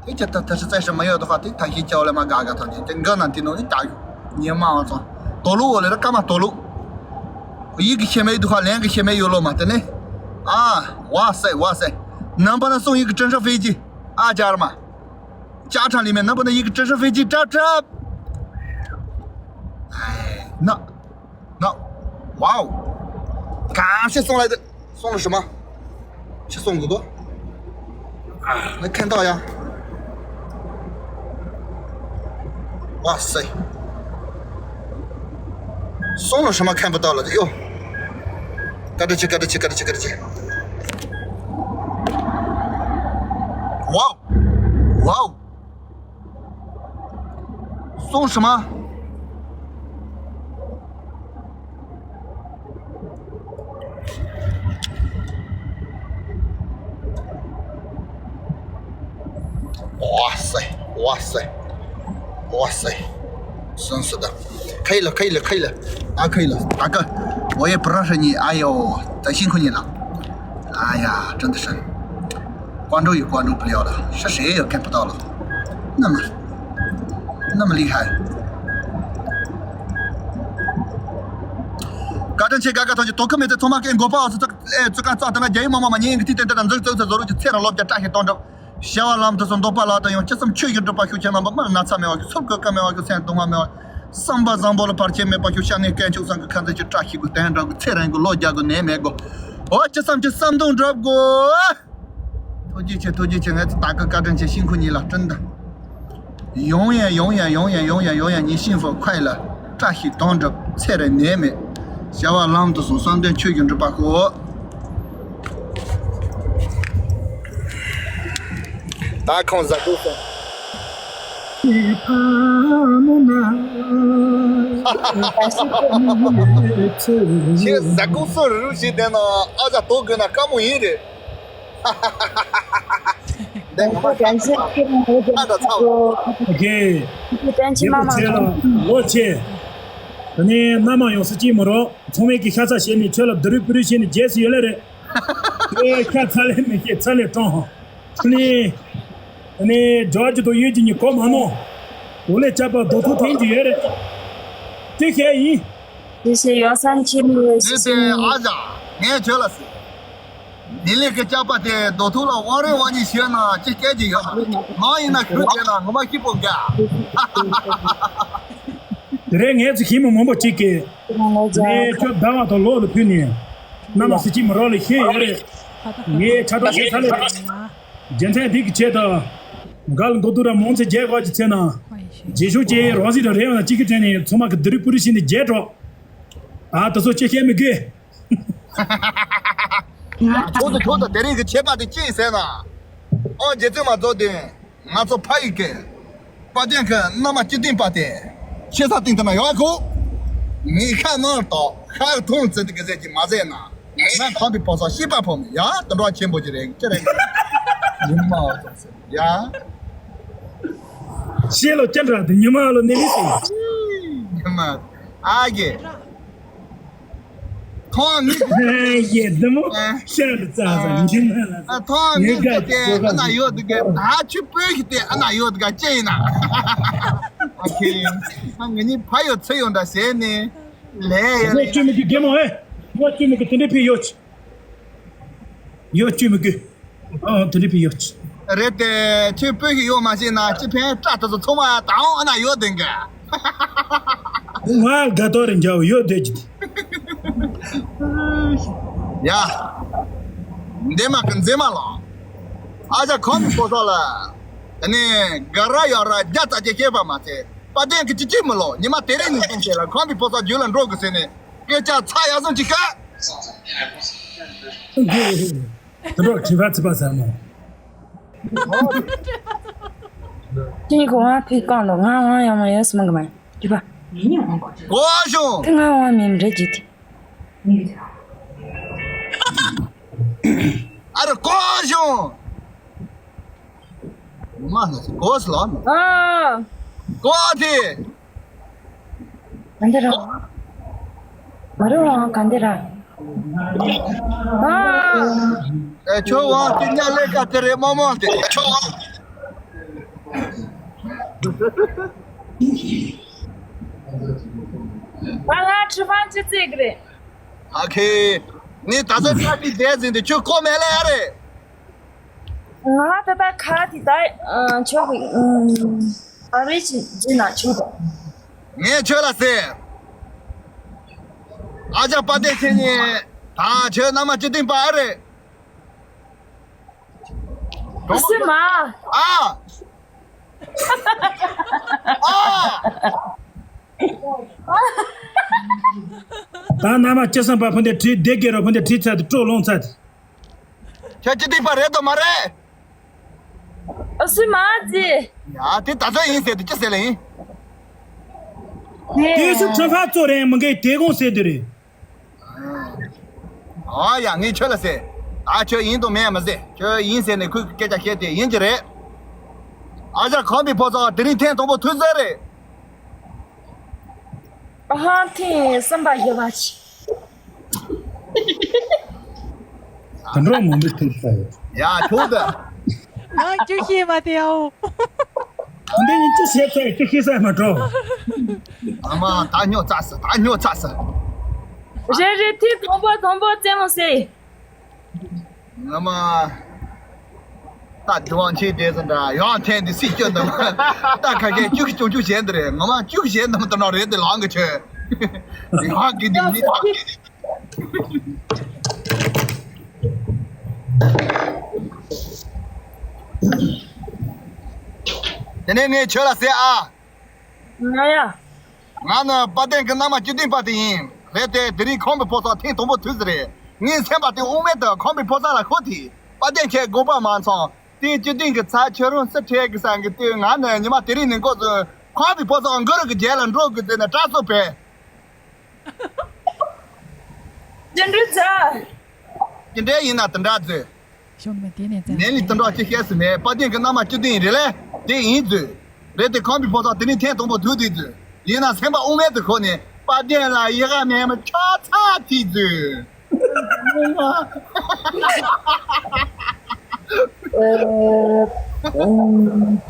这这他他实在是没有的话，这他先交了嘛嘎嘎汤的，这个那的弄的打鱼，年嘛操！多路我来了干嘛多路？一个钱没的话，两个钱没有了嘛，真的。啊，哇塞哇塞，能不能送一个直升飞机？啊，家人们，家常里面能不能一个直升飞机？这这，哎，那 那，哇哦，感谢送来的，送了什么？去送哥哥。啊，没看到呀。哇塞，送了什么看不到了？哟，嘎吱去，嘎吱去，嘎吱去，嘎吱去。哇哦，哇哦。 送什么？哇塞，哇塞，哇塞，真是的，可以了，可以了，可以了，啊，可以了，大哥，我也不认识你，哎呦，太辛苦你了，哎呀，真的是。 关注也关注不了了，是谁也看不到了，那么那么厉害。嘎吱去嘎嘎头去，多克没在托马给我报是这个，哎，这个咋的了？也有妈妈嘛，你个地点在那走走走走路去，菜上落边站些当中。བྱ་བ་ལམ་དུ་སོང་འདོད་པ་ལག་ཏུ་ཡོང་། ཅི་བསམ་ཆོས་ཀྱི་སྒྲུབ་པ་ཤུགས་ཆེ་རྣམ་པ་མར་ན་ཚ་མེད་པ་ཤོག་ཚུར་གོ་སྐབས་མེད་པ་ཤོག་སེམས་སྡུག་བསྔལ་མེད་པ་ཤོག་བསམ་པ་བཟང་པོ་ལ་བར་ཆད་མེད་པ་ཤོག་བྱ་ངན་སྐྱོན་ཆོག་བསམ་གི་ཁ་འཛིན་གྱི་བཀྲ་ཤིས་ཀྱི་དོན་འགྲུབ་གི་ཚེ་རིང་གི་ལོ་རྒྱ་གི་ནད་མེད་དགོ། འོ་ཅི་བསམ་ཅི་བསམ་དོན་འགྲུབ་དགོ། ཐུགས་རྗེ་ཆེ། ཐུགས་རྗེ་ཆེ། ངས་ད་གི་བཀའ་དྲིན་ཆེ། ཤིང་ཁུ་གཉིས་ལ་སྤྲིན་ད། 永远永远永远永远你幸福快乐，བཀྲ་ཤིས་དོན་འགྲུབ། ཚེ་རིང་ནད་མེད། བྱ་བ་ལམ་དུ་སོང་བསམ་དོན་ཆོས་ཀྱི་འགྲུབ་པ་ཤོག་ད་ཁོང་ཟ་དགོས་སོང་། ཁྱེད་ཟ་དགོས་སོང་རུ་ཞིག་བསྡད་ན་ཨ་ཅག་དོ་དགོས་ན་དཀའ་མོ་ཡིན་རེད། འདི་ང་མ་ཁ་ཁ་ཁ་ཁ་ད་ཚ་བ། ཨོ་ཁེ། རྒྱལ་པོ་ཚེ་ལ་ལོ་ཆེ། ད་ནི་མནའ་མ་ཡོང་ས་ཅི་མ་རོ། ཚང་མས་ཀྱི་ཤ་ཚ་བྱས་ནས་ཁྱོད་ལ་བསྡུ་རུས་བུ་རུས་བྱས་ནས་རྒྱལ་སུ་ཡོད་ལེ་རེད། ཨེ་ཤ་ཚ་ལེ་མི་ཤེས་ཚ་ལེ་གྲོང་། ད་ནི་ད་ནི་འབྲོག་ཅི་དང་ཡུལ་ཅི་གཉིས་གོ་མ་ནོ། འོ་ལེ་ཅག་པ་རྡོ་ཐུག་འཐེན་གྱི་ཡོད་རེད། དེ་ཤེས་ཡིན། 谢谢，有三千六，谢谢你。 ཨ་ཅག་ངས་ཁྱོད་ལ་ཟེར། ལི་ལི་གི་ཅག་པ་དེ་རྡོ་ཐུག་ལ་དབང་རེ་དབང་གཉིས་ཞུས་ན་ཅི་སྐད་ཅིག་ཡོད་མ་རེད། ང་ཡིན་ན་ཁྱོད་བྱས་ན་ངོ་མ་སྐྱིད་པོ་འགའ། དེ་རིང་ངས་ཚིག་ཞིམ་མོ་མང་པོ་གཅིག་གིས། ངས་ཁྱོད་ཟླ་བ་དང་ལོ་ལ་ཕུལ་ནས། མནའ་མ་སི་ཅི་མི་རོ་ལ་ཤེས་ཡོད་རེད། ངས་ཁྲ་ཁྲ་ཤེས་ཚ་ལེ། རྒྱལ་མཚན་འདི་གི་ཆེད་དུ། འགལ་འདུ་འདུ་ར་མང་ཚེ་རྒྱལ་དགོས་ཀྱི་ཚེ་ན། རྗེས་ཤུགས་ཀྱིས་རང་བཞིན་དུ་རེ་བ་ན་གཅིག་གི་དྲན་ནས་ཚང་མ་གི་བསྡུ་རུས་བུ་རུས་བྱས་ནས་རྒྱལ་འགྲོ། ད་དེ་ཚོ་ཅི་བཤད་མི་དགོས། ཁྱོད་དང་ཁྱོད་དང་དེ་རིང་གི་ཁྱད་པར་དེ་ཅི་ཡིན་ཟེར་ན། ཨོ་རྗེ་བཙུན་མ་རྫོགས་དུས་ང་ཚོ་ཕ་ཡུལ་གྱི་དཔལ་ལྡན་གྱི་མནའ་མ་སྤྱི་བཏིང་པ་དེ་ཆེ་ས་སྟེང་དུ་ན་ཡོང་གོ། ངའི་ཤ་ནང་དང་ཤ་ཐུང་ཙི་ཏི་གི་ཟེར་གྱི་མ་ཟེར་ན། ང་ཁམས་པའི་ཕོ་སོགས་ཤི་པ་ཕོ་མི་ཡ་དུད་འགྲོ་ཆེན་པོ་ཅིག་རེད་ཅི་རེད། ཉི་མ་ཡ། ཤེས་ལོ་ཅི་འདྲ་དེ་ཉི་མ་ལོ་ནི་ལི་སི། ཉི་མ། ཨ་གེ། ཐོང་མི། ཡེ་དེ་མོ་ཤ་རུ་ཙ་ཙ་ཉི་མ་ལ། ཨ་ཐོང་མི་གོ་དེ་ཨ་ན་ཡོད་གི་ད་ཆུ་སྤོས་ཤི་དེ་ཨ་ན་ཡོད་ག་ཅི་ཡིན་ན། ཨ་ཁེ། ཨ་ངེད་གཉིས་ཕ་ཡོད་ཚེ་ཡོད་འདྲ་ཟེར་ནི། ལས་ཡོད་ལས། ཡོད་ཅུ་མི་གི་གེ་མོ་ཨེ། ཡོད་ཅུ་མི་གི་དེ་འདྲ་ཕི་ཡོད། ཡོད་ཅུ་མི་གི། ཨ་དེ་འདྲ་ཕི་ཡོད། རེད་དེ་ཁྱོད་སྤོས་ཤིག་ཡོད་མ་ཤེས་ན་ཅི་ཕན་སྐྲ་དེ་ཚོ་ཚང་མ་དང་ཨ་ན་ཡོད་དེ་འགའ། ང་དགའ་ཏོ་རེ་འཇའ་བོ་ཡོད་དེ་ཅི། ཡ། འདེ་མ་གི་མཛེས་མ་ལོ། ཨ་ཅག་ཁོང་གི་ཕོ་སོགས་ལ། ཨ་ནི་ག་ར་ཡོད་ར་རྒྱ་ཙ་ཅེ་སྐྱེས་པ་མ་ཚད་དཔལ་ལྡན་གི་ཅི་ཅི་མི་ལོ་ཉི་མ་དེ་རིང་ནས་བཟུང་བྱས་ལ་ཁོང་གི་ཕོ་སོགས་རྒྱུད་ལ་འགྲོ་དགོས་ཟེར་ནས། སྐད་ཆ་ཚ་ཡག་བཟང་ཅིག་ཤ། དུད་འགྲོ་དྲི་བ་ཚིག་པ་ཟ་མོ། ཁྱེད་གོ་བ་ཕི་གང་ལོ་ང་དབང་ཡང་མ་ཡོད་སྨ་གི་མ་དྲི་བ། གོ་བྱུང་། ཁྱེད་ང་དབང་མིན་རེད་ཅིག་ཨ་རེ་གོ་བྱུང་། མ་ན་གོ་སི་ལ་ཨ། གོ་དེ། ག་འདི་ར། མ་རུ་བ་ག་འདི་ར། ཨ། ཨེ་ཁྱོད་དབང་དེ་ཉ་ལས་ཀ་དེ་རེད་མོ་མོ་དེ་ཁྱོད་དབང་། ང་ང་ཁྲི་ཕང་ཅི་ཙིག་རེད། ཨ་ཁེ། ནི་ད་ཚོད་ཁྲ་ཏི་བསྡད་ཟིན་དུས་ཁྱོད་ཁོ་མེད་ལེ་ཨ་རེད། ང་ད་ལྟ་ཁ་དེ་ད་ཨ་ཆོག་གི་ཨ་རེ་ཅི་ཅི་ན་ཆོག་གི་ངས་ཁྱོད་ལ་ཟེར། ཨ་ཅག་དཔལ་ལྡན་ཁྱེད་གཉིས་ད་ཁྱོད་མནའ་མ་སྤྱི་བཏིང་པ་ཨ་རེད། སུ་མ། ཨ། ཨ། ད་མནའ་མ་སྤྱི་བཏིང་པ་ཕུན་དེ་བྲིས་བདེ་དགེ་རོ་ཕུན་དེ་བྲིས་ཚར་དུ་སྤྲོ་ལོང་ཚར་དུ། ཁྱོད་སྤྱི་བཏིང་པ་རེད་དོ་མ་རེད། ཨ་སུ་མ་ཅི། ཡ་དེ་ད་ཚོད་ཡིན་ཟེར་དུ་ཅི་ཟེར་ལེ་ཡིན། དེ་སུ་ཁྲི་ཕ་གཙོ་རེད་མི་འགའི་དེ་དགོངས་ཟེར་དུ་རེད། ཨ་ཡ་ངས་ཁྱོད་ལ་ཟེར། ད་ཁྱོད་ཡིན་དང་མེད་མི་ཟེར། ཁྱོད་ཡིན་ཟེར་ནས་ཁོས་སྐད་ཆ་བཤད་དེ་ཡིན་གྱི་རེད། ཨ་ཅག་ཁམས་པའི་ཕོ་ཚོ་དེ་རིང་ཐེངས་དང་པོ་ཐུག་ཟེར་རེད། ཨ་ཧ་ཐེངས་གསུམ་པ་ཡོད་པ་ཆི། དུད་འགྲོ་མང་པོས་ཐུག་ས་ཡོད། ཡ་ཁྱོད་ད། ང་ཅི་ཤེས་མ་དེའོ། འདི་ནི་ཅི་བྱེད་ཚེ་ཅི་ཤེས་ས་མ་འགྲོ། ཨ་མ་ད་སྨྱོ་ཚ་སི་ད་སྨྱོ་ཚ་སི། རེད་རེད་ཐེངས་དང་པོ་དང་པོ་རྩེད་མོ་ཟེར། ཨ་མ། ད་དེ་དབང་ཆེན་དེ་ཟེར་འདྲ་ཡང་ཐེངས་འདི་སྲིད་སྐྱོང་འདི་མ་ད་ཁ་ཁའི་བཅུ་གི་བཅུ་བཅུ་བྱས་འདི་རེད། ངོ་མ་བཅུ་གི་བྱས་འདི་མ་ད་ནོ་རེད། དེ་ལང་གི་ཆོས་ཡང་གི་འདི་མི་དེ་ནས་ངས་ཁྱོད་ལ་ཟེར་ཨ། ང་ཡ། ང་ནི་དཔལ་ལྡན་གྱི་མནའ་མ་བཅུ་བདུན་པ་དེ་ཡིན། རེད་དེ་དེ་རིང་ཁམས་པའི་ཕོ་གསར་ཐེངས་དང་པོ་ཐུག་ཟིན་རེད། ངའི་སེམས་པ་དེ་དབུ་མེད་དུ་ཁམས་པའི་ཕོ་གསར་ལ་ཤོར་དུས་དཔལ་ལྡན་ཁྱེད་དགོངས་པ་མ་ཚོམས། དེ་བཅུ་བདུན་གྱི་ཚབ་ཁྱོད་རང་སུ་ཁྲིད་གི་བསམ་གི་དུས། ང་ནི་ཉི་མ་དེ་རིང་ནས་འགོ་བཟུང་ཁམས་པའི་ཕོ་གསར་གུ་རུ་གི་རྗེས་ལ་འགྲོ་དགོས་ཟེར་ནས་སྐྲག་སོ་བས། ཅི་འདྲ་ཚ། ཅི་འདྲ་ཡིན་ན་དེ་འདྲ་མཛོད། ཞོགས་མེད་དེ་ནས་ནས་ནི་དེ་འདྲ་ཅི་བཤད་སུ་མེད། དཔལ་ལྡན་གྱི་མནའ་མ་བཅུ་བདུན་རེད་ལེ། དེ་ཡིན་མཛོད། རེད་དེ་ཁམས་པའི་ཕོ་གསར་དེ་ནི་ཐེངས་དང་པོ་ཐུག་དུས་མཛོད། ཡིན་ན་སེམས་པ་དབུ་མེད་དུ་ཁོ་ནས་དཔལ་ལྡན་ལ་ཡི་ག་མེད་མ་ཆ་ཚ་ཐིག་མཛོད།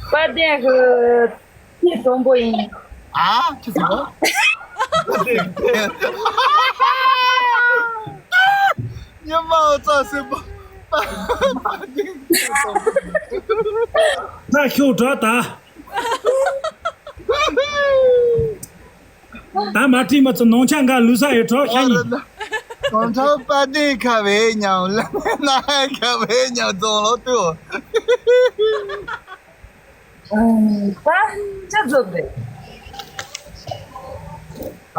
དཔལ་ལྡན་གྱི་ཐེངས་དང་པོ་ཡིན། ཨ་ཅི་ཟེར་བ། ཉི་མ་འོ་ཙམ་ཟེར་བ། ད་ཤོག་དྲག་ད། ད་མ་བྲིས་མ་ཚོ་ནང་ཆ་འགའ་ལུས་ས་ཡོད་གྲོགས་ཤ་ཉིན། གང་ཐོག་པ་དེ་ཁ་བའི་ཉམས་ལ་ན་ཁ་བའི་ཉམས་རྫོང་ལོ་ཏུ། ད་ཅི་བཟོ་དགོས།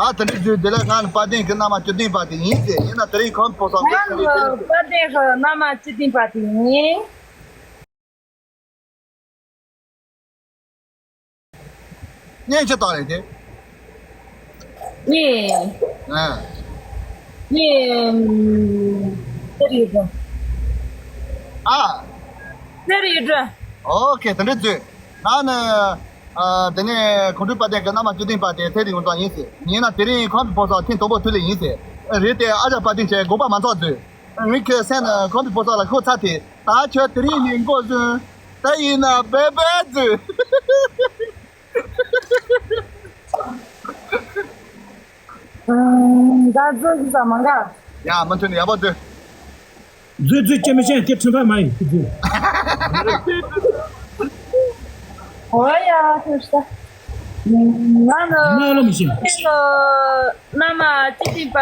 ད་དེ་འདྲ་བརྗོད་དེ་ལ་ང་ནི་དཔལ་ལྡན་གྱི་མནའ་མ་བཅུ་བདུན་པ་དེ་ཡིན་ཟེར། ཡིན་ན་དེ་རིང་ཁམས་པའི་ཕོ་གསར་ང་ནི་དཔལ་ལྡན་གྱི་མནའ་མ་བཅུ་བདུན་པ་དེ་ཡིན། ངས་ཅི་བཏང་རེད་དེ། ངས། ཨ། ངས། ཟེར་ཡོད་དོ། ཨ། ཟེར་ཡོད་དོ། ཨོ་ཁེ། དེ་འདྲ་བཟོས། ང་ནི། ཨ། དེ་ནས་གོང་དྲུག་དཔལ་ལྡན་གྱི་མནའ་མ་བཅུ་བདུན་པ་དེ་ཚེ་རིང་ཡོངས་གྲགས་ཡིན་ཟེར། ཡིན་ན་དེ་རིང་ཁམས་པའི་ཕོ་གསར་ཐེངས་དང་པོ་ཐུག་ལེ་ཡིན་ཟེར། རེད་དེ་ཨ་ཅག་དཔལ་ལྡན་ཁྱེད་དགོངས་པ་མ་ཚོམས་མཛོད། ངའི་ཁའི་སེམས་ན་ཁམས་པའི་ཕོ་གསར་ལ་ཤོར་ཚར་དེ། ད་ཁྱོད་དེ་རིང་ནས་འགོ་བཟུང་། ད་ཡིན་ན་བེ་བེ་མཛོད། ཨ། ད་མཛོད་ཀྱི་ས་མ་འགའ། ཡ་མུ་མཐུད་ནས་ཡག་པོ་མཛོད། མཛོད་མཛོད། སྐྱེ་མི་ཤེས་སྐྱེ་ཁྲིམས་པ་མ་ཡིན་ཁུ་མཛོད། ཨོ་ཡ་ཁུ་ཤ། ང་ནི་མ་ལོ་མི་ཤེས། ཨེ་ལོ། མནའ་མ་བཅུ་བདུན་པ་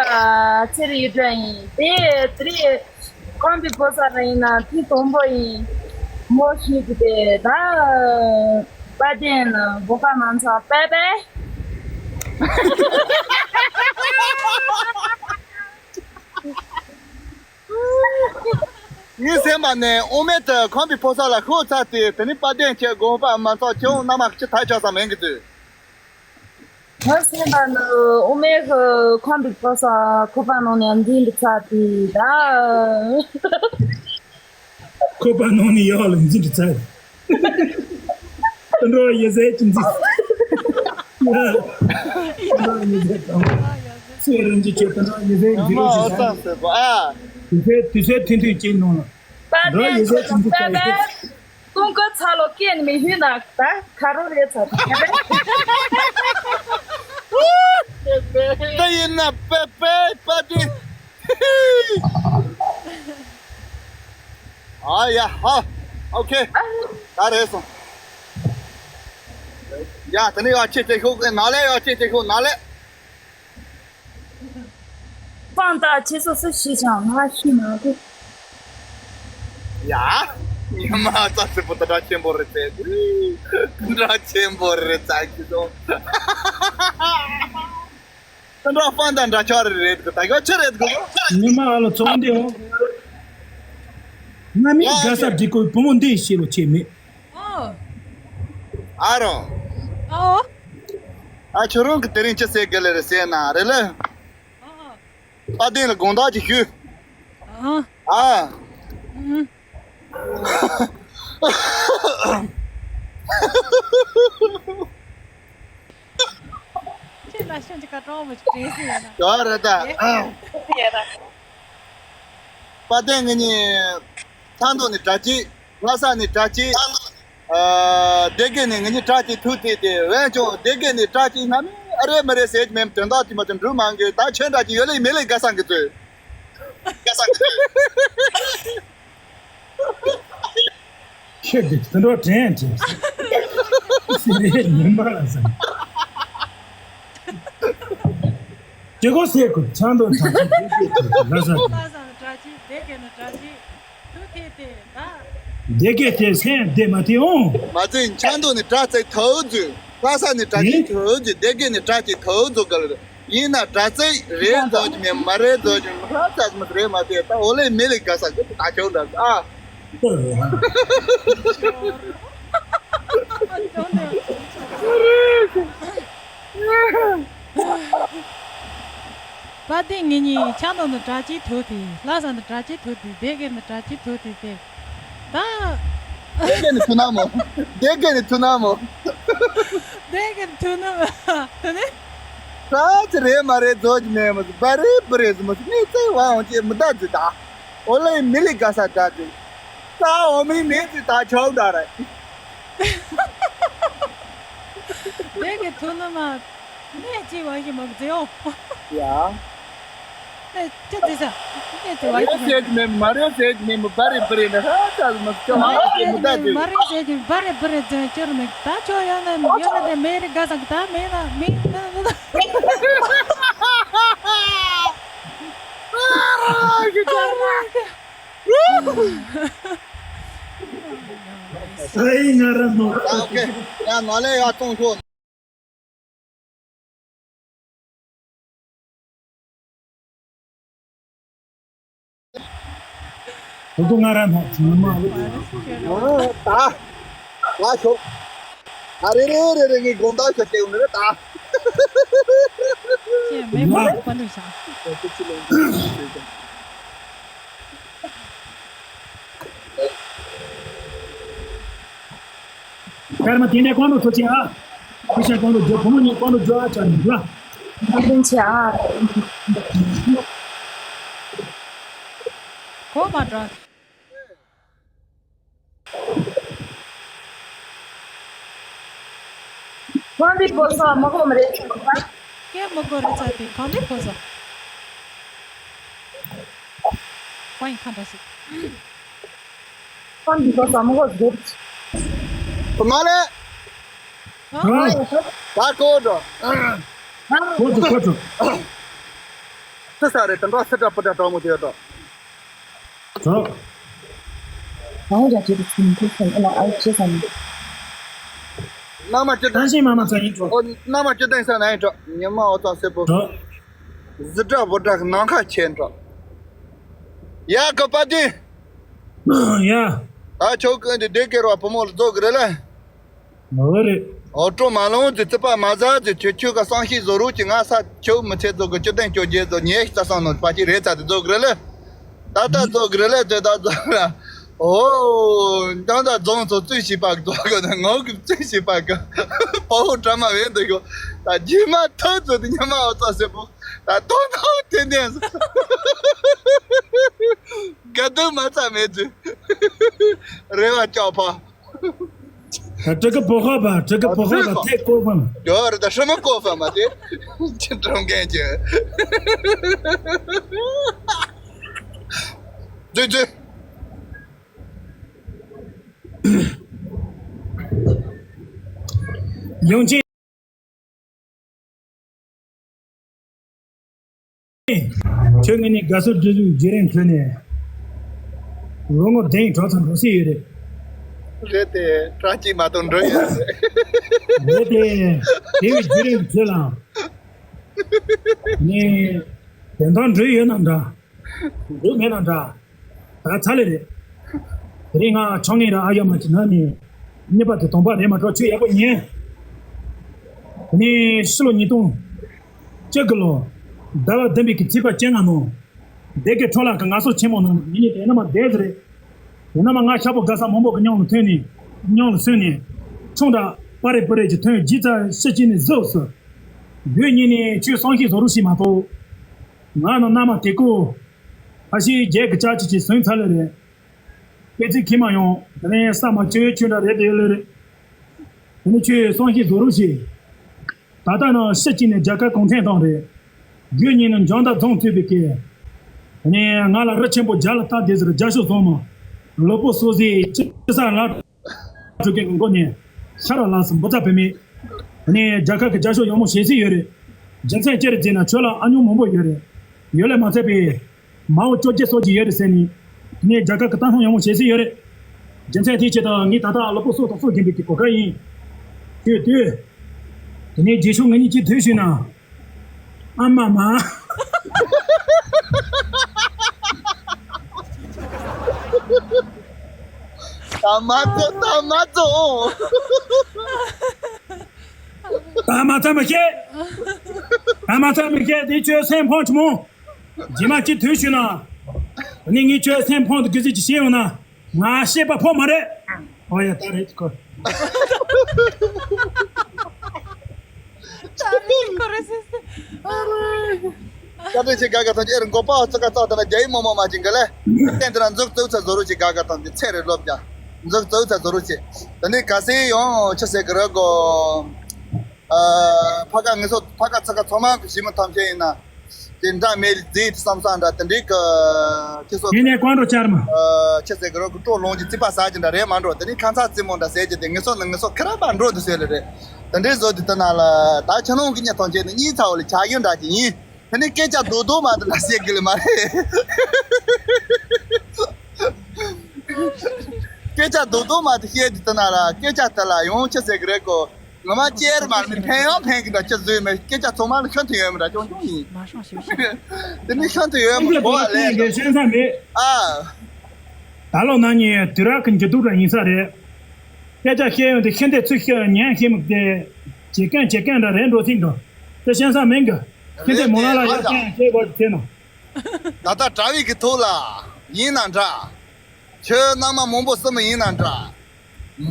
ཚེ་རིང་ཡུལ་སྒྲོན་ཡིན། དེ་དེ་རིང་ཁམས་པའི་ཕོ་གསར་ཡིན་ན་ཐེངས་དང་པོ་ཡིན། མོ་ཤི་གི་དེ་ད་དཔལ་ལྡན་དགོངས་པ་མ་ཚོམས། པེ་པེ། ངའི་སེམས་པ་ནས་དབུ་མེད་དུ་ཁམས་པའི་ཕོ་གསར་ལ་ཤོར་ཚར་ཏེ། དེ་ནི་དཔལ་ལྡན་ཁྱེད་དགོངས་པ་མ་ཚོམས། ཁྱེད་འོང་མནའ་མ་ཅི་ཐག་ཆོད་ས་མེད་གི་དུས། ངའི་སེམས་པ་ནི་དབུ་མེད་ཀྱི་ཁམས་པའི་ཕོ་གསར་ཁོག་པ་ནང་ནས་འཛིན་གི་ཚར་ཏེ་ད། ཁོག་པ་ནང་ནས་ཡར་ལ་འཛིན་གི་ཚར། དུད་འགྲོ་ཡོད་ཚད་ཅི་འཛིན། དུད་འགྲོ་ཡོད་ཚད་དང་། སུ་རང་གི་ཆེད་དུད་འགྲོ་ཡོད་ཚད་འཛིན་རོགས་ཞུ་ས། དུས་ཚོད་དུས་ཚོད་ཐུང་ཐུང་ཅིག་ནང་ལ། དུད་འགྲོ་ཡོད་ཚད་ཅི་འཛིན་ཚར་ཡོད། ཀུན་དགའ་ཚ་ལོ་སྐད་མི་ཧུད་ན་ད་ཁ་རོ་རེ་ཚ། ད་ཡིན་ན་པེ་པེ་པ་ཏི། ཨ་ཡ་ཧ། ཨོ་ཁེ། ད་རེད་སོང་། ཡ་དེ་ནས་ཡ་ཆེ་ཆེ་ཤོག་ན་ལེ། ཡ་ཆེ་ཆེ་ཤོག་ན་ལེ། སྤང་དང་ཁྱེད་ཚོ་སུ་ཞིག་ཀྱང་ང་ཤི་མ་གི། ཡ། ཉི་མ་ཙ་སི་པོ་ད་འདྲ་ཆེན་པོ་རེད་ཚེ། ད་འདྲ་ཆེན་པོ་རེད་ཚ་ཁྱི་ཚོ། ད་འདྲ་སྤང་དང་འདྲ་ཆགས་རེད་གི། ད་ག་ཆི་རེད་གི། ཉི་མ་ཨ་ལོ་ཚོང་འདི་འོ། ང་མི་དགའ་ས་འདི་ཀོ་བུ་མོ་འདི་ཤེས་ལོ་ཆེ་མེད། ཨོ། ཨ་རོ། ཨོ། ཨ་ཁྱོད་རང་གི་དེ་རིང་ཅི་ཟེར་གི་ལེ་རེད་ཟེར་ན་རེད་ལེ། ཨོ། ཨ་དེ་ལ་དགོངས་དག་ཅིག་ཞུ། ཨོ། ཨ། ཨུམ། ཁྱེད་ལ་ཤོད་ཀྱི་ཀ་གྲོགས་མོ་ཅིག་དྲན་སྲིད་ཡོད་ན། ཡོད་རེད་ད། ཨེ། ཡོད་རེད། དཔལ་ལྡན་ངེད་གཉིས་ཐང་སྟོང་ནས་གྲྭ་གཅིག། ལྷ་ས་ནས་གྲྭ་གཅིག། ཨ། སྡེ་དགེ་ནས་ངེད་གཉིས་གྲྭ་གཅིག་ཐུག་དེ་དེ་བན་ཆུང་སྡེ་དགེ་ནས་གྲྭ་གཅིག་སྔ་མོ་ཨ་རེ་མ་རེ་ཟེར་གྱི་མེད། དོན་དག་དེ་མ་དོན་འགྲུབ་མ་འགྱུར། ད་ཁྱོད་འདྲ་གཅིག་ཡོད་ལེ་མེད་ལེ་དགའ་སང་གི་ཚོད། དགའ་སང་གི་ཚོད། ཁྱེད་ཀྱིས་དུད་འགྲོ་དྲན་དྲན། སི་རེད་ཉི་མ་ལ་ཟེར། ཅི་གོ་ཟེར་གོ་ཆང་དང་དྲ་ཅིག་དེ་གས་དེ་ལ་ཟ། ལྷ་ས་ནི་དྲ་ཅིག་སྡེ་དགེ་ནི་དྲ་ཅིག་ཐུག་ཁེ་དེ་ད། སྡེ་དགེ་དེ་སེམས་བདེ་མ་དེ་འོང་། མ་ཚད་ཆང་དང་ནི་དྲ་ཚིགས་ཐུག་རྫུ། ལྷ་ས་ནི་དྲ་ཅིག་ཐུག་རྫུ། སྡེ་དགེ་ནི་དྲ་ཅིག་ཐུག་རྫུ་ག་ལ་རེད། ཡིན་ན་དྲ་ཚིགས་རེད་རྫོགས་ཀྱི་མེད་མ་རེད་རྫོགས་ཀྱི་མེད་ཧ་ཅང་མི་རེད་མ་དེ་ད་འོ་ལེ་མི་ལི་ག་ས་གི་ད་ཆོག་འདྲ་ཨ། པ་ཏི་ངེད་གཉིས་ཆང་དང་ནི་དྲ་ཅིག་ཐུག་དེ། ལྷ་ས་ནི་དྲ་ཅིག་ཐུག་དེ། སྡེ་དགེ་ནི་དྲ་ཅིག་ཐུག་དེ་དེ། ད། སྡེ་དགེ་ནི་ཐུག་ན་མོ། སྡེ་དགེ་ནི་ཐུག་ན་མོ། སྡེ་དགེ་ནི་ཐུག་ན་མོ། དེ་ནི། ད་ཅི་རེད་མ་རེད་རྫོགས་ཀྱི་མེད་མོ། བ་རེད་བུ་རེད་ཟེར་མོ། ངས་ཚེ་དབང་ཅེས་མི་ད་ཅི་ད། འོ་ལེ་མི་ལི་ག་ས་ད་ཅི། ད་འོ་མི་མེད་ཅི་ད་ཆོག་འདྲ་རེད། སྡེ་དགེ་ཐུག་ན་མ། ནས་ཅི་བ་ཡི་མོ་ཟེར་ཨོ། ཡ། ནས་ཅི་ཟེར་ས། ནས་ཅི་བ་ཡི་མོ། མ་རེད་ཟེར་གྱི་མེད་མ་རེད་ཟེར་གྱི་མེད་མོ། བ་རེད་བུ་རེད་ནི་ཧ་ཅང་མི་ཆོག་མ་རེད་ཟེར་གྱི་མི་ད་ཟེར། མ་རེད་ཟེར་གྱི་བ་རེད་བུ་རེད་ཟེར་ཅི་རུ་མེད་ད་ཆོག་ཡོད་ན་ཡོད་ན་དེ་མེད་རེད་ག་ས་གི་ད་མེད་ན་མེད་ན་ད། ཨེ་ང་རང་ནོར། ཨ་ཨོ་ཁེ། ཡ་ནོར་ལེ་ཡ་ཏོང་ཏོ། ཁོ་ཚོ་ང་རང་ཐོག་ཚང་མ། ཨ་ད། ང་ཤོག་ཨ་རེ་རེ་རེ་རེ་ངའི་དགོང་དག་ཤོག་ལྟེ་འུ་རེ་ད། ཁྱེད་མེད་པ་པ་ལུས་ཤག་སྐར་མ་དེ་ནས་གོང་དུ་ཐུག་ཅིག་ཨ། ཁུ་ཤ་གོང་དུ་འཇོག་བུ་མོ་གཉིས་གོང་དུ་འཇོག་ཨ་ཅག་ནི་ལ། ཨ་བདེན་ཆེ་ཨ། གོ་མ་འགྲོ། གང་འདི་བོ་ས་མ་གོ་མ་རེད། སྐད་མ་གོ་རེད་ཚ་དེ་གང་འདི་བོ་ས། ཁོང་ཡིན་ཁ་འདྲ་ཞིག་ཁོང་འདི་བོ་ས་མ་གོ་རེད། མ་ལེ། ཨ། ད་གོ་འགྲོ། ཁོ་ཚོ་ཁོ་ཚོ། སི་ས་རེད་དེ་འདྲ་སི་དྲ་པུ་དྲ་གྲོགས་མོ་དེ་ཡོད་དོ། གྲོགས། ཨ་ཧོ་ར་ཅི་རུ་ཚིམ་ཁུ་ཚིམ་ཨ་ལ་ཨ་ཅི་ས་ནི། མནའ་མ་ཅི་ད་ཤི་མ་མ་ཚ་ཡིན་གྲོགས། ཨོ་མནའ་མ་ཅི་ཏན་ས་ན་ཡིན་གྲོགས། ཉི་མ་འོ་ཙམ་སེར་པོ། གྲོགས། སི་དྲ་པུ་དྲ་ནམ་མཁའ་ཆེན་གྲོགས། ཡ་གོ་པ་ཏི། ཡ། ད་ཆོག་གི་འདི་སྡེ་དགེ་བ་བུ་མོ་ལ་རྫོགས་གི་རེད་ལ། ཨོ་རེད། ཨོ་ཀྲོ་མ་ལོང་ཙི་ཙི་པ་མ་ཟ་ཙི་ཁྱོད་ཁྱོད་ཀ་སང་ཤི་བཟོ་རུ་ཅི་ང་ས་ཁྱོད་མི་ཚེ་རྫོགས་གི་ཅི་ཏན་ཁྱོད་རྗེས་རྫོགས་ཉེ་ཤི་ཙ་སང་ནོ་པ་ཅི་རེད་ཙ་དེ་རྫོགས་གི་རེད་ལ། ད་ད་རྫོགས་གི་རེད་ལ་དེ་ད་རྫོགས་ར། ཨོ། ད་ད་རྫོང་ཚོ་རྩོད་ཤི་པ་རྫོགས་གི་ད་ངོ་གི་རྩོད་ཤི་པ་གི་པ་ཧོ་བྲ་མ་བས་འདུག་གི། ད་རྗེས་མ་ཐོ་ཚོ་དེ་ཉི་མ་ཨོ་ཙ་སེ་པོ། ད་དོན་དག་དེ་ནས་དགའ་སྡུག་མ་ཚ་མེད་ཚུལ་རེ་བ་ལྕགས་ཕག་ད་ཀྲི་ཀི་པོ་ཧ་བ་ཀྲི་ཀི་པོ་ཧ་བ་ཐེ་ཀོ་བ་མ། ཡོ་རེ་ད་ཧྲི་མ་ཀོ་བ་མ་དེ་ཅི་འགྲོ་མཁན་ཅི། ཛུ་ཛུ། ཡོང་ཅི། ཁྱོད་ངས་ནི་དགའ་བསུ་སྒྲིག་འཛུགས་བརྒྱུད་རིམ་ཁྲོད་ནས་ལོ་ངོ་བདུན་གྲོགས་ཚང་འགྲོ་སྲིད་ཡོད་རེད། རེད་དེ་གྲངས་གཅིག་མ་གཏོགས་འགྲོ་ཡོད་རེད། རེད་དེ་དེ་བའི་བརྒྱུད་རིམ་ཁྲོད་ལ་ངས་དོན་དག་འགྲོ་ཡོད་ན་འདྲ། འགྲོ་མེད་ན་འདྲ། ད་ཚ་ལེ་རེད། དེ་རིང་ང་ཆང་ངེ་ར་ཨ་ཡོད་མ་ཅི་ན་ནི་གཉིས་པ་དེ་དང་པ་རེད་མ་གྲོགས་ཁྱོད་ཡག་པོ་ཉན། དེ་ནས་ཕྱི་ལོ་ཉིས་སྟོང་གཅིག་གི་ལོ་ཟླ་བ་བདུན་པའི་གི་ཚེས་པ་བཅོ་ལྔ་ནང་སྡེ་དགེ་ཁྲོ་ལ་གི་ངལ་གསོ་ཆེན་མོ་ནང་ངེད་གཉིས་དེ་ན་མ་བསྡད་ཟེར་རེད། དེ་ན་མ་ང་ཤ་པོ་དགའ་ས་མང་པོ་གི་མཉམ་ལ་ཐོན་ནས་མཉམ་ལ་སོན་ནས་ཆུང་དྲ་པ་རེ་པུ་རེ་གྱི་ཐོན་རྗེས་ཚ་ཤི་ཅི་ནས་བཟོས་སོ། དགོས་ཉིན་ནས་ཁྱོད་སང་ཤི་བཟོ་རུ་ཤི་མ་གཏོགས། ང་ནི་མནའ་མ་དེ་ཀོ། ཕ་ཤི་རྒྱལ་གི་ཅག་ཅིག་ཅིག་སོན་ཚར་ལེ་རེད། སྐད་ཆ་ཁྱི་མ་ཡོང་དེ་ནས་ས་མ་ཆོས་ཆོས་འདྲ་རེད་དེ་ལེ་རེད། དེ་ནས་ཁྱོད་སང་ཤི་བཟོ་རུ་ཤི། ད་ལྟ་ནི་ཕྱི་གཅིག་ནས་རྒྱ་གར་གུང་ཁྲན་ཏང་རེད། རྒྱུ་གཉིས་ནི་འཇང་ད་རྫོང་བཙུགས་པའི་སྐད། དེ་ནས་ང་ལ་རི་ཆེན་པོ་རྒྱ་ལ་བཏགས་དེ་ཟེར་རྒྱ་ཤོད་བཟང་མ། ལོ་པོ་སོ་ཟེ་ཅི་ས་ལ། ཆོས་རྒྱལ་གྱི་མགོ་ནས་ཤ་ར་ལངས་སོང་། འབུ་ཚ་བུད་མེད། ཨ་ནི་རྒྱལ་ཁབ་ཀྱི་རྒྱབ་སྐྱོར་ཡག་མོ་བྱེད་སྲིད་ཡོད་རེད། རྒྱུ་མཚན་ཅི་རེད་ཟེར་ན་ཁྱོད་ལ་ཨ་ཉོ་མང་པོ་ཡོད་རེད། ཡོད་ལས་མ་ཚད་པའི་མའོ་བཅོ་བརྒྱད་སོགས་ཀྱི་ཡོད་རེད་ཟེར་ནས། ཨ་ནི་རྒྱལ་ཁབ་ཀྱི་བཏང་སྙོམས་ཡག་མོ་བྱེད་སྲིད་ཡོད་རེད། རྒྱུ་མཚན་དེའི་ཆེད་དུ་ངས་ད་ལྟ་གློ་བུར་སྲོག་དང་སྲོག་རྒྱུན་པའི་གི་གོ་སྐབས་ཡིན། དུས་དུས། དེ་ནས་རྗེས་ཕྱོགས་ང་གཉིས་ཀྱིས་དུས་ཞུས་ན། ཨ་མ་མ། ད་མ་ཚོ་ད་མ་ཚོ། ད་མ་ཚ་མི་ཤེས། ད་མ་ཚ་མི་ཤེས། དེ་ཁྱོད་སེམས་ཕམ་ཆི་མོ། རྗེས་མ་ཅི་དུས་ཞུས་ན། དེ་ནས་ངས་ཁྱོད་སེམས་ཕམ་དུ་གི་ཟིག་ཅིག་བྱས་ཡོང་ན། ང་ཤེས་པ་ཕོ་མ་རེད། ཨོ་ཡ། ད་རེད་ཁོ། ད་རེད་ཁོ་རེད་ཟེར་ཟེར། བཀའ་དྲིན་ཆེ། དགའ་དགའ་ཐམས་ཅད། ཨེ་རེད། མགོ་པ་ཙི་ག་ཙག་ད་ན་རྒྱ་ཡིག་མོ་མོ་མ་ཅིག་གི་ལེ། གཏན་དེ་ན་འཛུགས་གཙོ་ཚ་བཟོ་རུ་ཅིག་དགའ་དགའ་ཐམས་ཅད། ཚེ་རེ་ལོབ་ཀྱང་འཛུགས་གཙོ་ཚ་བཟོ་རུ་ཅིག། དེ་ནས་གལ་སྲིད་ཡང་ཆི་ཟེར་གི་རེད་གོ། ཨ། ཕ་ག་ངེད་ཚོ་ཕ་ག་ཚ་ག་ཚང་མ་གི་ཞི་མི་ཐམས་ཅད་ཡིན་ན། དེ་འདྲ་མེད་རྫིས་བསམ་ས་འདྲ་དེ་འདྲའི་གི་ཁྱེད་ཚོ། ཡིན་ནས་ཀོང་འགྲོ་བཅར་མ། ཨ། ཁྱེད་ཚོ་གི་རོགས་ཀྱི་སྤྲོ་ལོང་གི་རྩིས་པ་ཟ་གི་འདྲ་རེད་མ་འགྲོ། དེ་ནི་ཁ་ཚ་རྩེད་མོ་འདྲ་ཟེར་གྱི་དེ་ངེད་ཚོ་ནི་ངེད་ཚོ་ཁེ་ར་པ་འགྲོ་འདུག་ཟེར་ལེ་རེད། དེ་འདྲའི་བཟོ་དེ་དེ་ན་ལ་ད་ཁྱེད་རང་གི་གཉིས་ཐམས་ཅད་ནི་གཉིས་ཚ་བོ་ལ་ཆ་གི་འདྲ་གི་ཡིན། དེ་ནི་སྐད་ཆ་རྡོག་རྡོག་མ་དེ་འདྲ་བཤད་གི་ལེ་མ་རེད། སྐད་ཆ་རྡོག་རྡོག་མ་དེ་བཤད་དེ་དེ་ན་ལ་སྐད་ཆ་དེ་ལ་ཡང་ཆི་ཟེར་གི་རེད་གོ། ངོ་མ་ཅེར་མར་མི་ཕན་ཡང་ཕན་གི་འདྲ་ཅི་བཟོས་མེད། སྐད་ཆ་ཚང་མ་ནི་ཤིན་ཏུ་ཡོད་མི་འདྲ་ཅུང་ཅུང་ཡིན། དེ་ནི་ཤིན་ཏུ་ཡོད་མི་གོ་བ་ལས་འདུག། ཤེས་ས་མེད། ཨ། ད་ལོ་ན་ནི་དུས་རབས་ཀྱི་འགྱུར་ལྡོག་འདྲ་ཡིན་ས་རེད། སྐད་ཆ་བཤད་ཡོང་དུས་ཤིན་ཏུ་ཚུལ་ཤེས་ཉན་ཤེས་མི་དེ་ཇེ་རྐྱང་ཇེ་རྐྱང་འདྲ་རེད་འགྲོ་སྲིད་འདུག། དེ་ཤེས་ས་མེད་གི། ཤིན་ཏུ་མོ་ལ་ལ་ཡ་རྐྱང་ཤེས་དགོས་ཀྱི་ཚེ་ན། ད་ལྟ་དྲ་བའི་གི་ཐོག་ལ་ཡིན་ན་འདྲ། ཁྱོད་རྣམ་པ་མང་པོ་གསུམ་ཡིན་ན་འདྲ།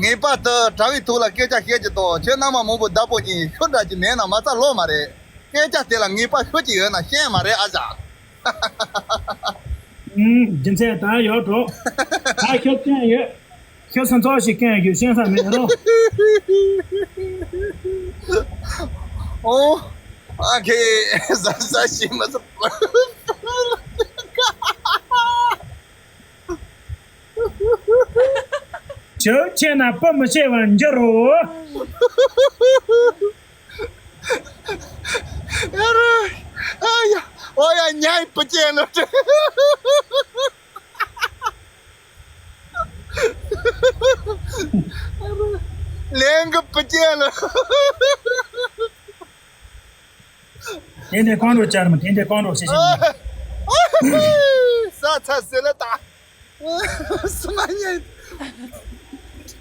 ངེས་པར་དུ་དྲ་བའི་ཐོག་ལ་སྐད་ཆ་བཤད་ཀྱི་དང་། ཁྱོད་རྣམ་པ་མང་པོ་བདག་པོ་ཅན་ཤོད་འདྲ་ཅིག་མེད་ན་མ་རྩ་ལོ་མ་རེད། སྐད་ཆ་དེ་ལ་ངེས་པ་ཤོད་ཀྱི་ཡོད་ན་ཤེས་མ་རེད་ཨ་ཞག། ཨུམ། རྒྱུ་མཚན་ད་ཡོད་འགྲོ། ད་ཁྱོད་སྐྱོན་ཡོད། ཁྱོད་སོང་ཚོགས་ཤིག་སྐྱོན་ཡོད་ཤེས་ས་མེད་རོ། ཨོ། ཨ་ཁེ། ཟ་ཟ་ཤི་མ་ཟ། ཁྱོད་ཆེ་ན་སྤུ་མི་ཆེ་བར་འགྱུར་རོ། ཨ་རོ། ཨ་ཡ། ཨོ་ཡ། ཉའི་སྤུ་ཅན་ལོ། ཨ་རོ། ལན་གི་སྤུ་ཅན་ལོ། དེ་འདྲའི་ཀོང་འགྲོ་བཅར་མ། དེ་འདྲའི་ཀོང་འགྲོ་ཟེར་ཞིག་ཡིན། ས་ཚ་ཟེར་ལ་ད། སུ་མ་ཉན།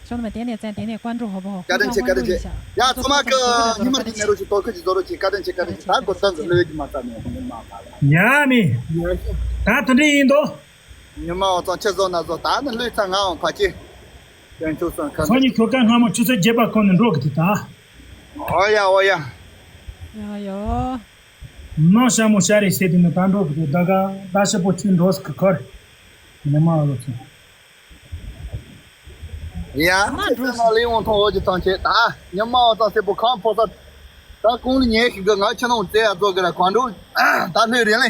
ཁྱོད་མ་དེ་ནས་བཙན། དེ་ནས་ཀོང་འགྲོ་ཧོ་བོ་ཧོ་བོ། བཀའ་དྲིན་ཆེ། བཀའ་དྲིན་ཆེ། ཡ་ཚང་མ་གི་ཉི་མ་གི་ནས་རོ་ཞིག་དོ་ཁུར་གྱི་བཟོ་རོ་ཅིག། བཀའ་དྲིན་ཆེ། བཀའ་དྲིན་ཆེ། ད་གོ་ཏང་གི་ལོས་ཀྱི་མ་ཚ་ནས་ཉི་མ་མ་ལ། ཉ་མི། ད་དེ་འདྲ་ཡིན་དོ། ཉི་མ་འོ་ཚང་ཆེ་བཟོ་ན་བཟོ། ད་ནི་ལུས་ཚང་ང་འོང་ཕ་ཅི། དེ་ཚོ་སང་ཁ་ཚོ་ནི་ཁྱོ་ག་སྔ་མོ་ཆུ་ཚོད་བརྒྱད་པ་ཁོ་ནས་འགྲོ་གི་དེ་ད། ཨོ་ཡ། ཨོ་ཡ། ཡ་ཡ། ནང་ཤ་མོ་ཤ་རེ་ཟེར་དུས་ནི་ད་འགྲོ་གི་དེ་ད་ག་ད་ཤི་པོ་ཆུ་འགྲོ་སི་ཁི་ཁར། ཉི་མ་ལོ་ཚོ། ཡ། ང་ཚོ་ལས་འོང་ཐོང་འོ་ཅི་ཐང་ཆེ་ད། ཉི་མ་འོ་ཚང་སེ་པོ་ཁང་ཕོ་ས། ད་གོང་ལ་ཉལ་ཤི་གི། ང་ཆ་ནང་བཙལ་ཡ་ཚོ་གི་ར་གང་འགྲོ། ད་ལྷོད་རེད་ལེ།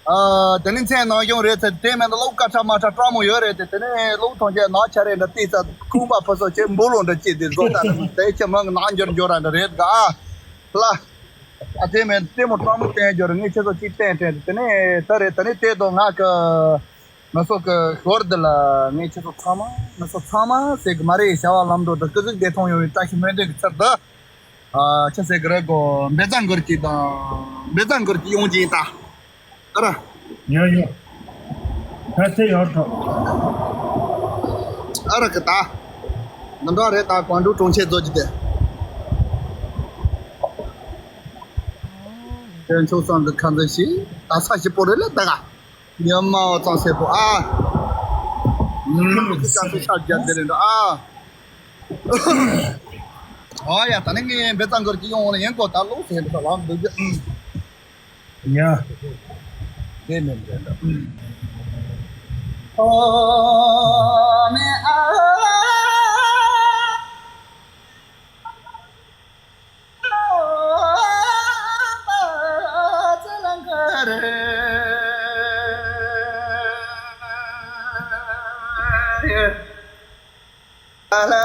ཨ། དེ་ནི་མཚན་ནང་གཞུང་རེད་ཚེ། དེ་མེད་ན་ལོ་སྐད་ཆ་མ་ཆ་སྤྲང་མོ་ཡོད་རེད་དེ། དེ་ནས་ལོ་ཐོང་ཆེ་ནག་ཆ་རེད་འདྲ་བལྟས་ཚ། ཁུང་པ་ཕུ་སོ་ཆེ་འབུ་ལོ་འདྲ་ཅི་དེ་བཟོ་ད་ནི་དེ་ཁྱེད་མང་ནག་འགྱུར་འགྱུར་ར་འདྲ་རེད་ག་ཨ། ལ། ཨ། དེ་མེད་དེ་མོ་སྤྲང་མོ་བསྟན་འགྱུར། ངས་ཁྱེད་ཚོ་ཅིག་བསྟན་བསྟན་དེ་ནས་ད་རེད། ད་ནི་དེ་དོ་ང་གི་ང་ཚོ་གི་ཧོར་འདི་ལ་ངས་ཁྱེད་ཚོ་ཚང་མ། ང་ཚོ་ཚང་མ་ཟེར་གི་མ་རེད། བྱ་བ་ལམ་འགྲོ་དང་སྐུ་གཟུགས་བདེ་ཐང་ཡོང་བའི་བཀྲ་ཤིས་སྨོན་འདུན་གྱི་ཚུལ་དུ། ཨ། ཆི་ཟེར་གི་རེད་གོ། འབེ་ཚང་གུར་གྱི་དང་འབེ་ཚང་གུར་གྱི་ཡོང་གི་ཡིན་ད། ཨ་ར། ཡོ་ཡོ། ད་ཚེ་ཡོད་ཐོག། ཨ་ར་གི་ད། འདི་འདྲ་རེད་ད། ཀོང་འགྲོ་གྲོང་ཁྱེར་རྫོགས་ཀྱི་དེ། དེ་ཚོ་སང་གི་ཁ་འཛིན་ཞིག་ད་ས་ཞིག་པོ་རེད་ལ་ད་ག། ཉི་མ་འོ་ཚང་སེ་པོ་ཨ། ཉི་མ་འོ་ཚང་སེ་ཤར་རྒྱ་དེ་རེད་འགྲོ་ཨ། ཨོ་ཡ། ད་ནི་ངས་འབེ་ཚང་གུར་གྱི་ཡོང་ལ་ཡིན་གོ། ད་ལོ་སེ་འབེ་ཚང་ལམ་འདུག་རྒྱུ། ཡ། དེ་མིན་རེད་འགྲོ། ཨོ་མེ་ཨ།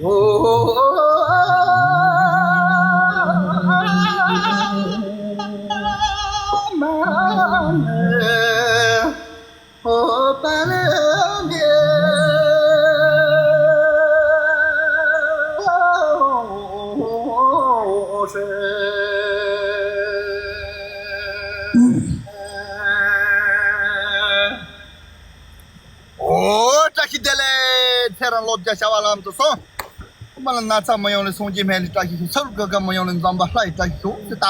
འོ། བཀྲ་ཤིས་བདེ་ལེགས། ཚེ་རིང་ལོ་བརྒྱ་བྱ་བ་ལམ་དུ་སོང་། མ་ལ་ན་ཚ་མི་ཡོང་ལེ་སངས་རྒྱས་སྨན་ལས་བཀྲ་ཤིས་ཤོག། ཚ་རུ་ཀ་ཀ་མི་ཡོང་ལེ་འཛམ་བུ་ལྷ་ཡི་བཀྲ་ཤིས་ཤོག་ཟེར་ད།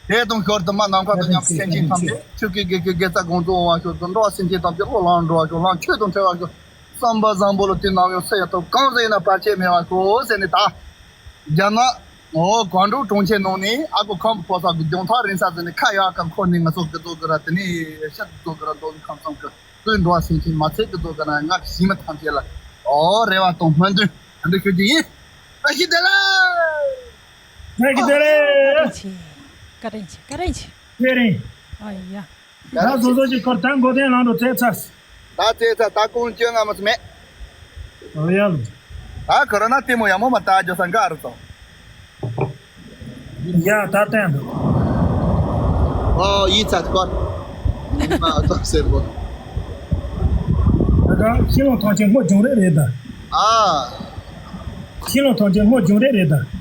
དེ་དང་ཞོར་དུ་མ་ནམ་མཁའ་དང་མཉམ་པའི་སེམས་ཅན་ཐམས་ཅད་ཆོས་ཀྱི་དགེ་རྒན་དགེ་རྩ་དགོངས་རྫོགས་འོང་བ་ཤོག་ཟེར། འགྲོ་བ་སེམས་ཅན་ཐམས་ཅད་བློ་ལམ་འགྲོ་བ་ཤོག། ལམ་ཆོས་དང་འཕྲད་པ་ཤོག། བསམ་པ་བཟང་པོ་ལ་དེ་ནམ་ཡང་སེལ་ཡ་ཐོབ། གང་ཟེར་ན་བར་ཆད་མེད་པ་ཤོག་ཟེར་ནས་ད། རྒྱ་ནག་འོ་གངས་ལྗོངས་གྲོང་ཁྱེར་ནང་ནས་ཨ་ཁུ་ཁམས་པ་ཕོ་ས་གི་རྒྱང་ཐག་རིང་ས་ཟེར་ནས་ཁ་ཡར་ཁ་འཁོར་ནས་ང་ཚོ་གི་ཚོ་གི་ར་དེ་ནས་ཤ་གི་ཚོ་གི་ར་མདོ་དབུས་ཁམས་གསུམ་གི་སྐུའི་འགྲོ་བ་སེམས་ཅན་མ་ཚད་གི་ཚོ་གི་ར་ང་གི་ཞི་མི་ཐམས་ཅད་ལ་འོ་རེ་བ་དང་སྨོན་འདུན་ཨ་འདྲ་ཞུ་རྒྱུ་ཡིན། བཀྲ་ཤིས་བདེ་ལེགས། བཀྲ་ཤིས་བདེ་ལེགས། བཀའ་དྲིན་ཆེ། བཀའ་དྲིན་ཆེ། བཀའ་དྲིན་ཆེ། བཀའ་དྲིན་ཆེ། ཨ་ཡ། ད་སོ་སོ་ཅིག་ཁོར་ཐང་མགོ་ཐེངས་ལང་འགྲོ་ཚེ་ཚ། ད་ཚེ་ཚ་ད་ཀུན་སྤྱོད་ང་མི་སྨད། ཨོ་ཡ་ལོ། ད་ཁོ་ར་ན་ལྟད་མོ་ཡ་མོ་མ་ལྟ་རྒྱུ་ས་འགའ་རུ་ཚོ། ཡ་ད་བསྟན་འདུག་ཨོ་ཡིད་ཚ་སྐོར། མ་ཏོག་སེར་པོ། ད་ད་ཤི་ལོང་ཐང་ཆེན་སྔོ་ལྗང་རེ་རེད་ད། ཨ། ཤི་ལོང་ཐང་ཆེན་སྔོ་ལྗང་རེ་རེད་ད།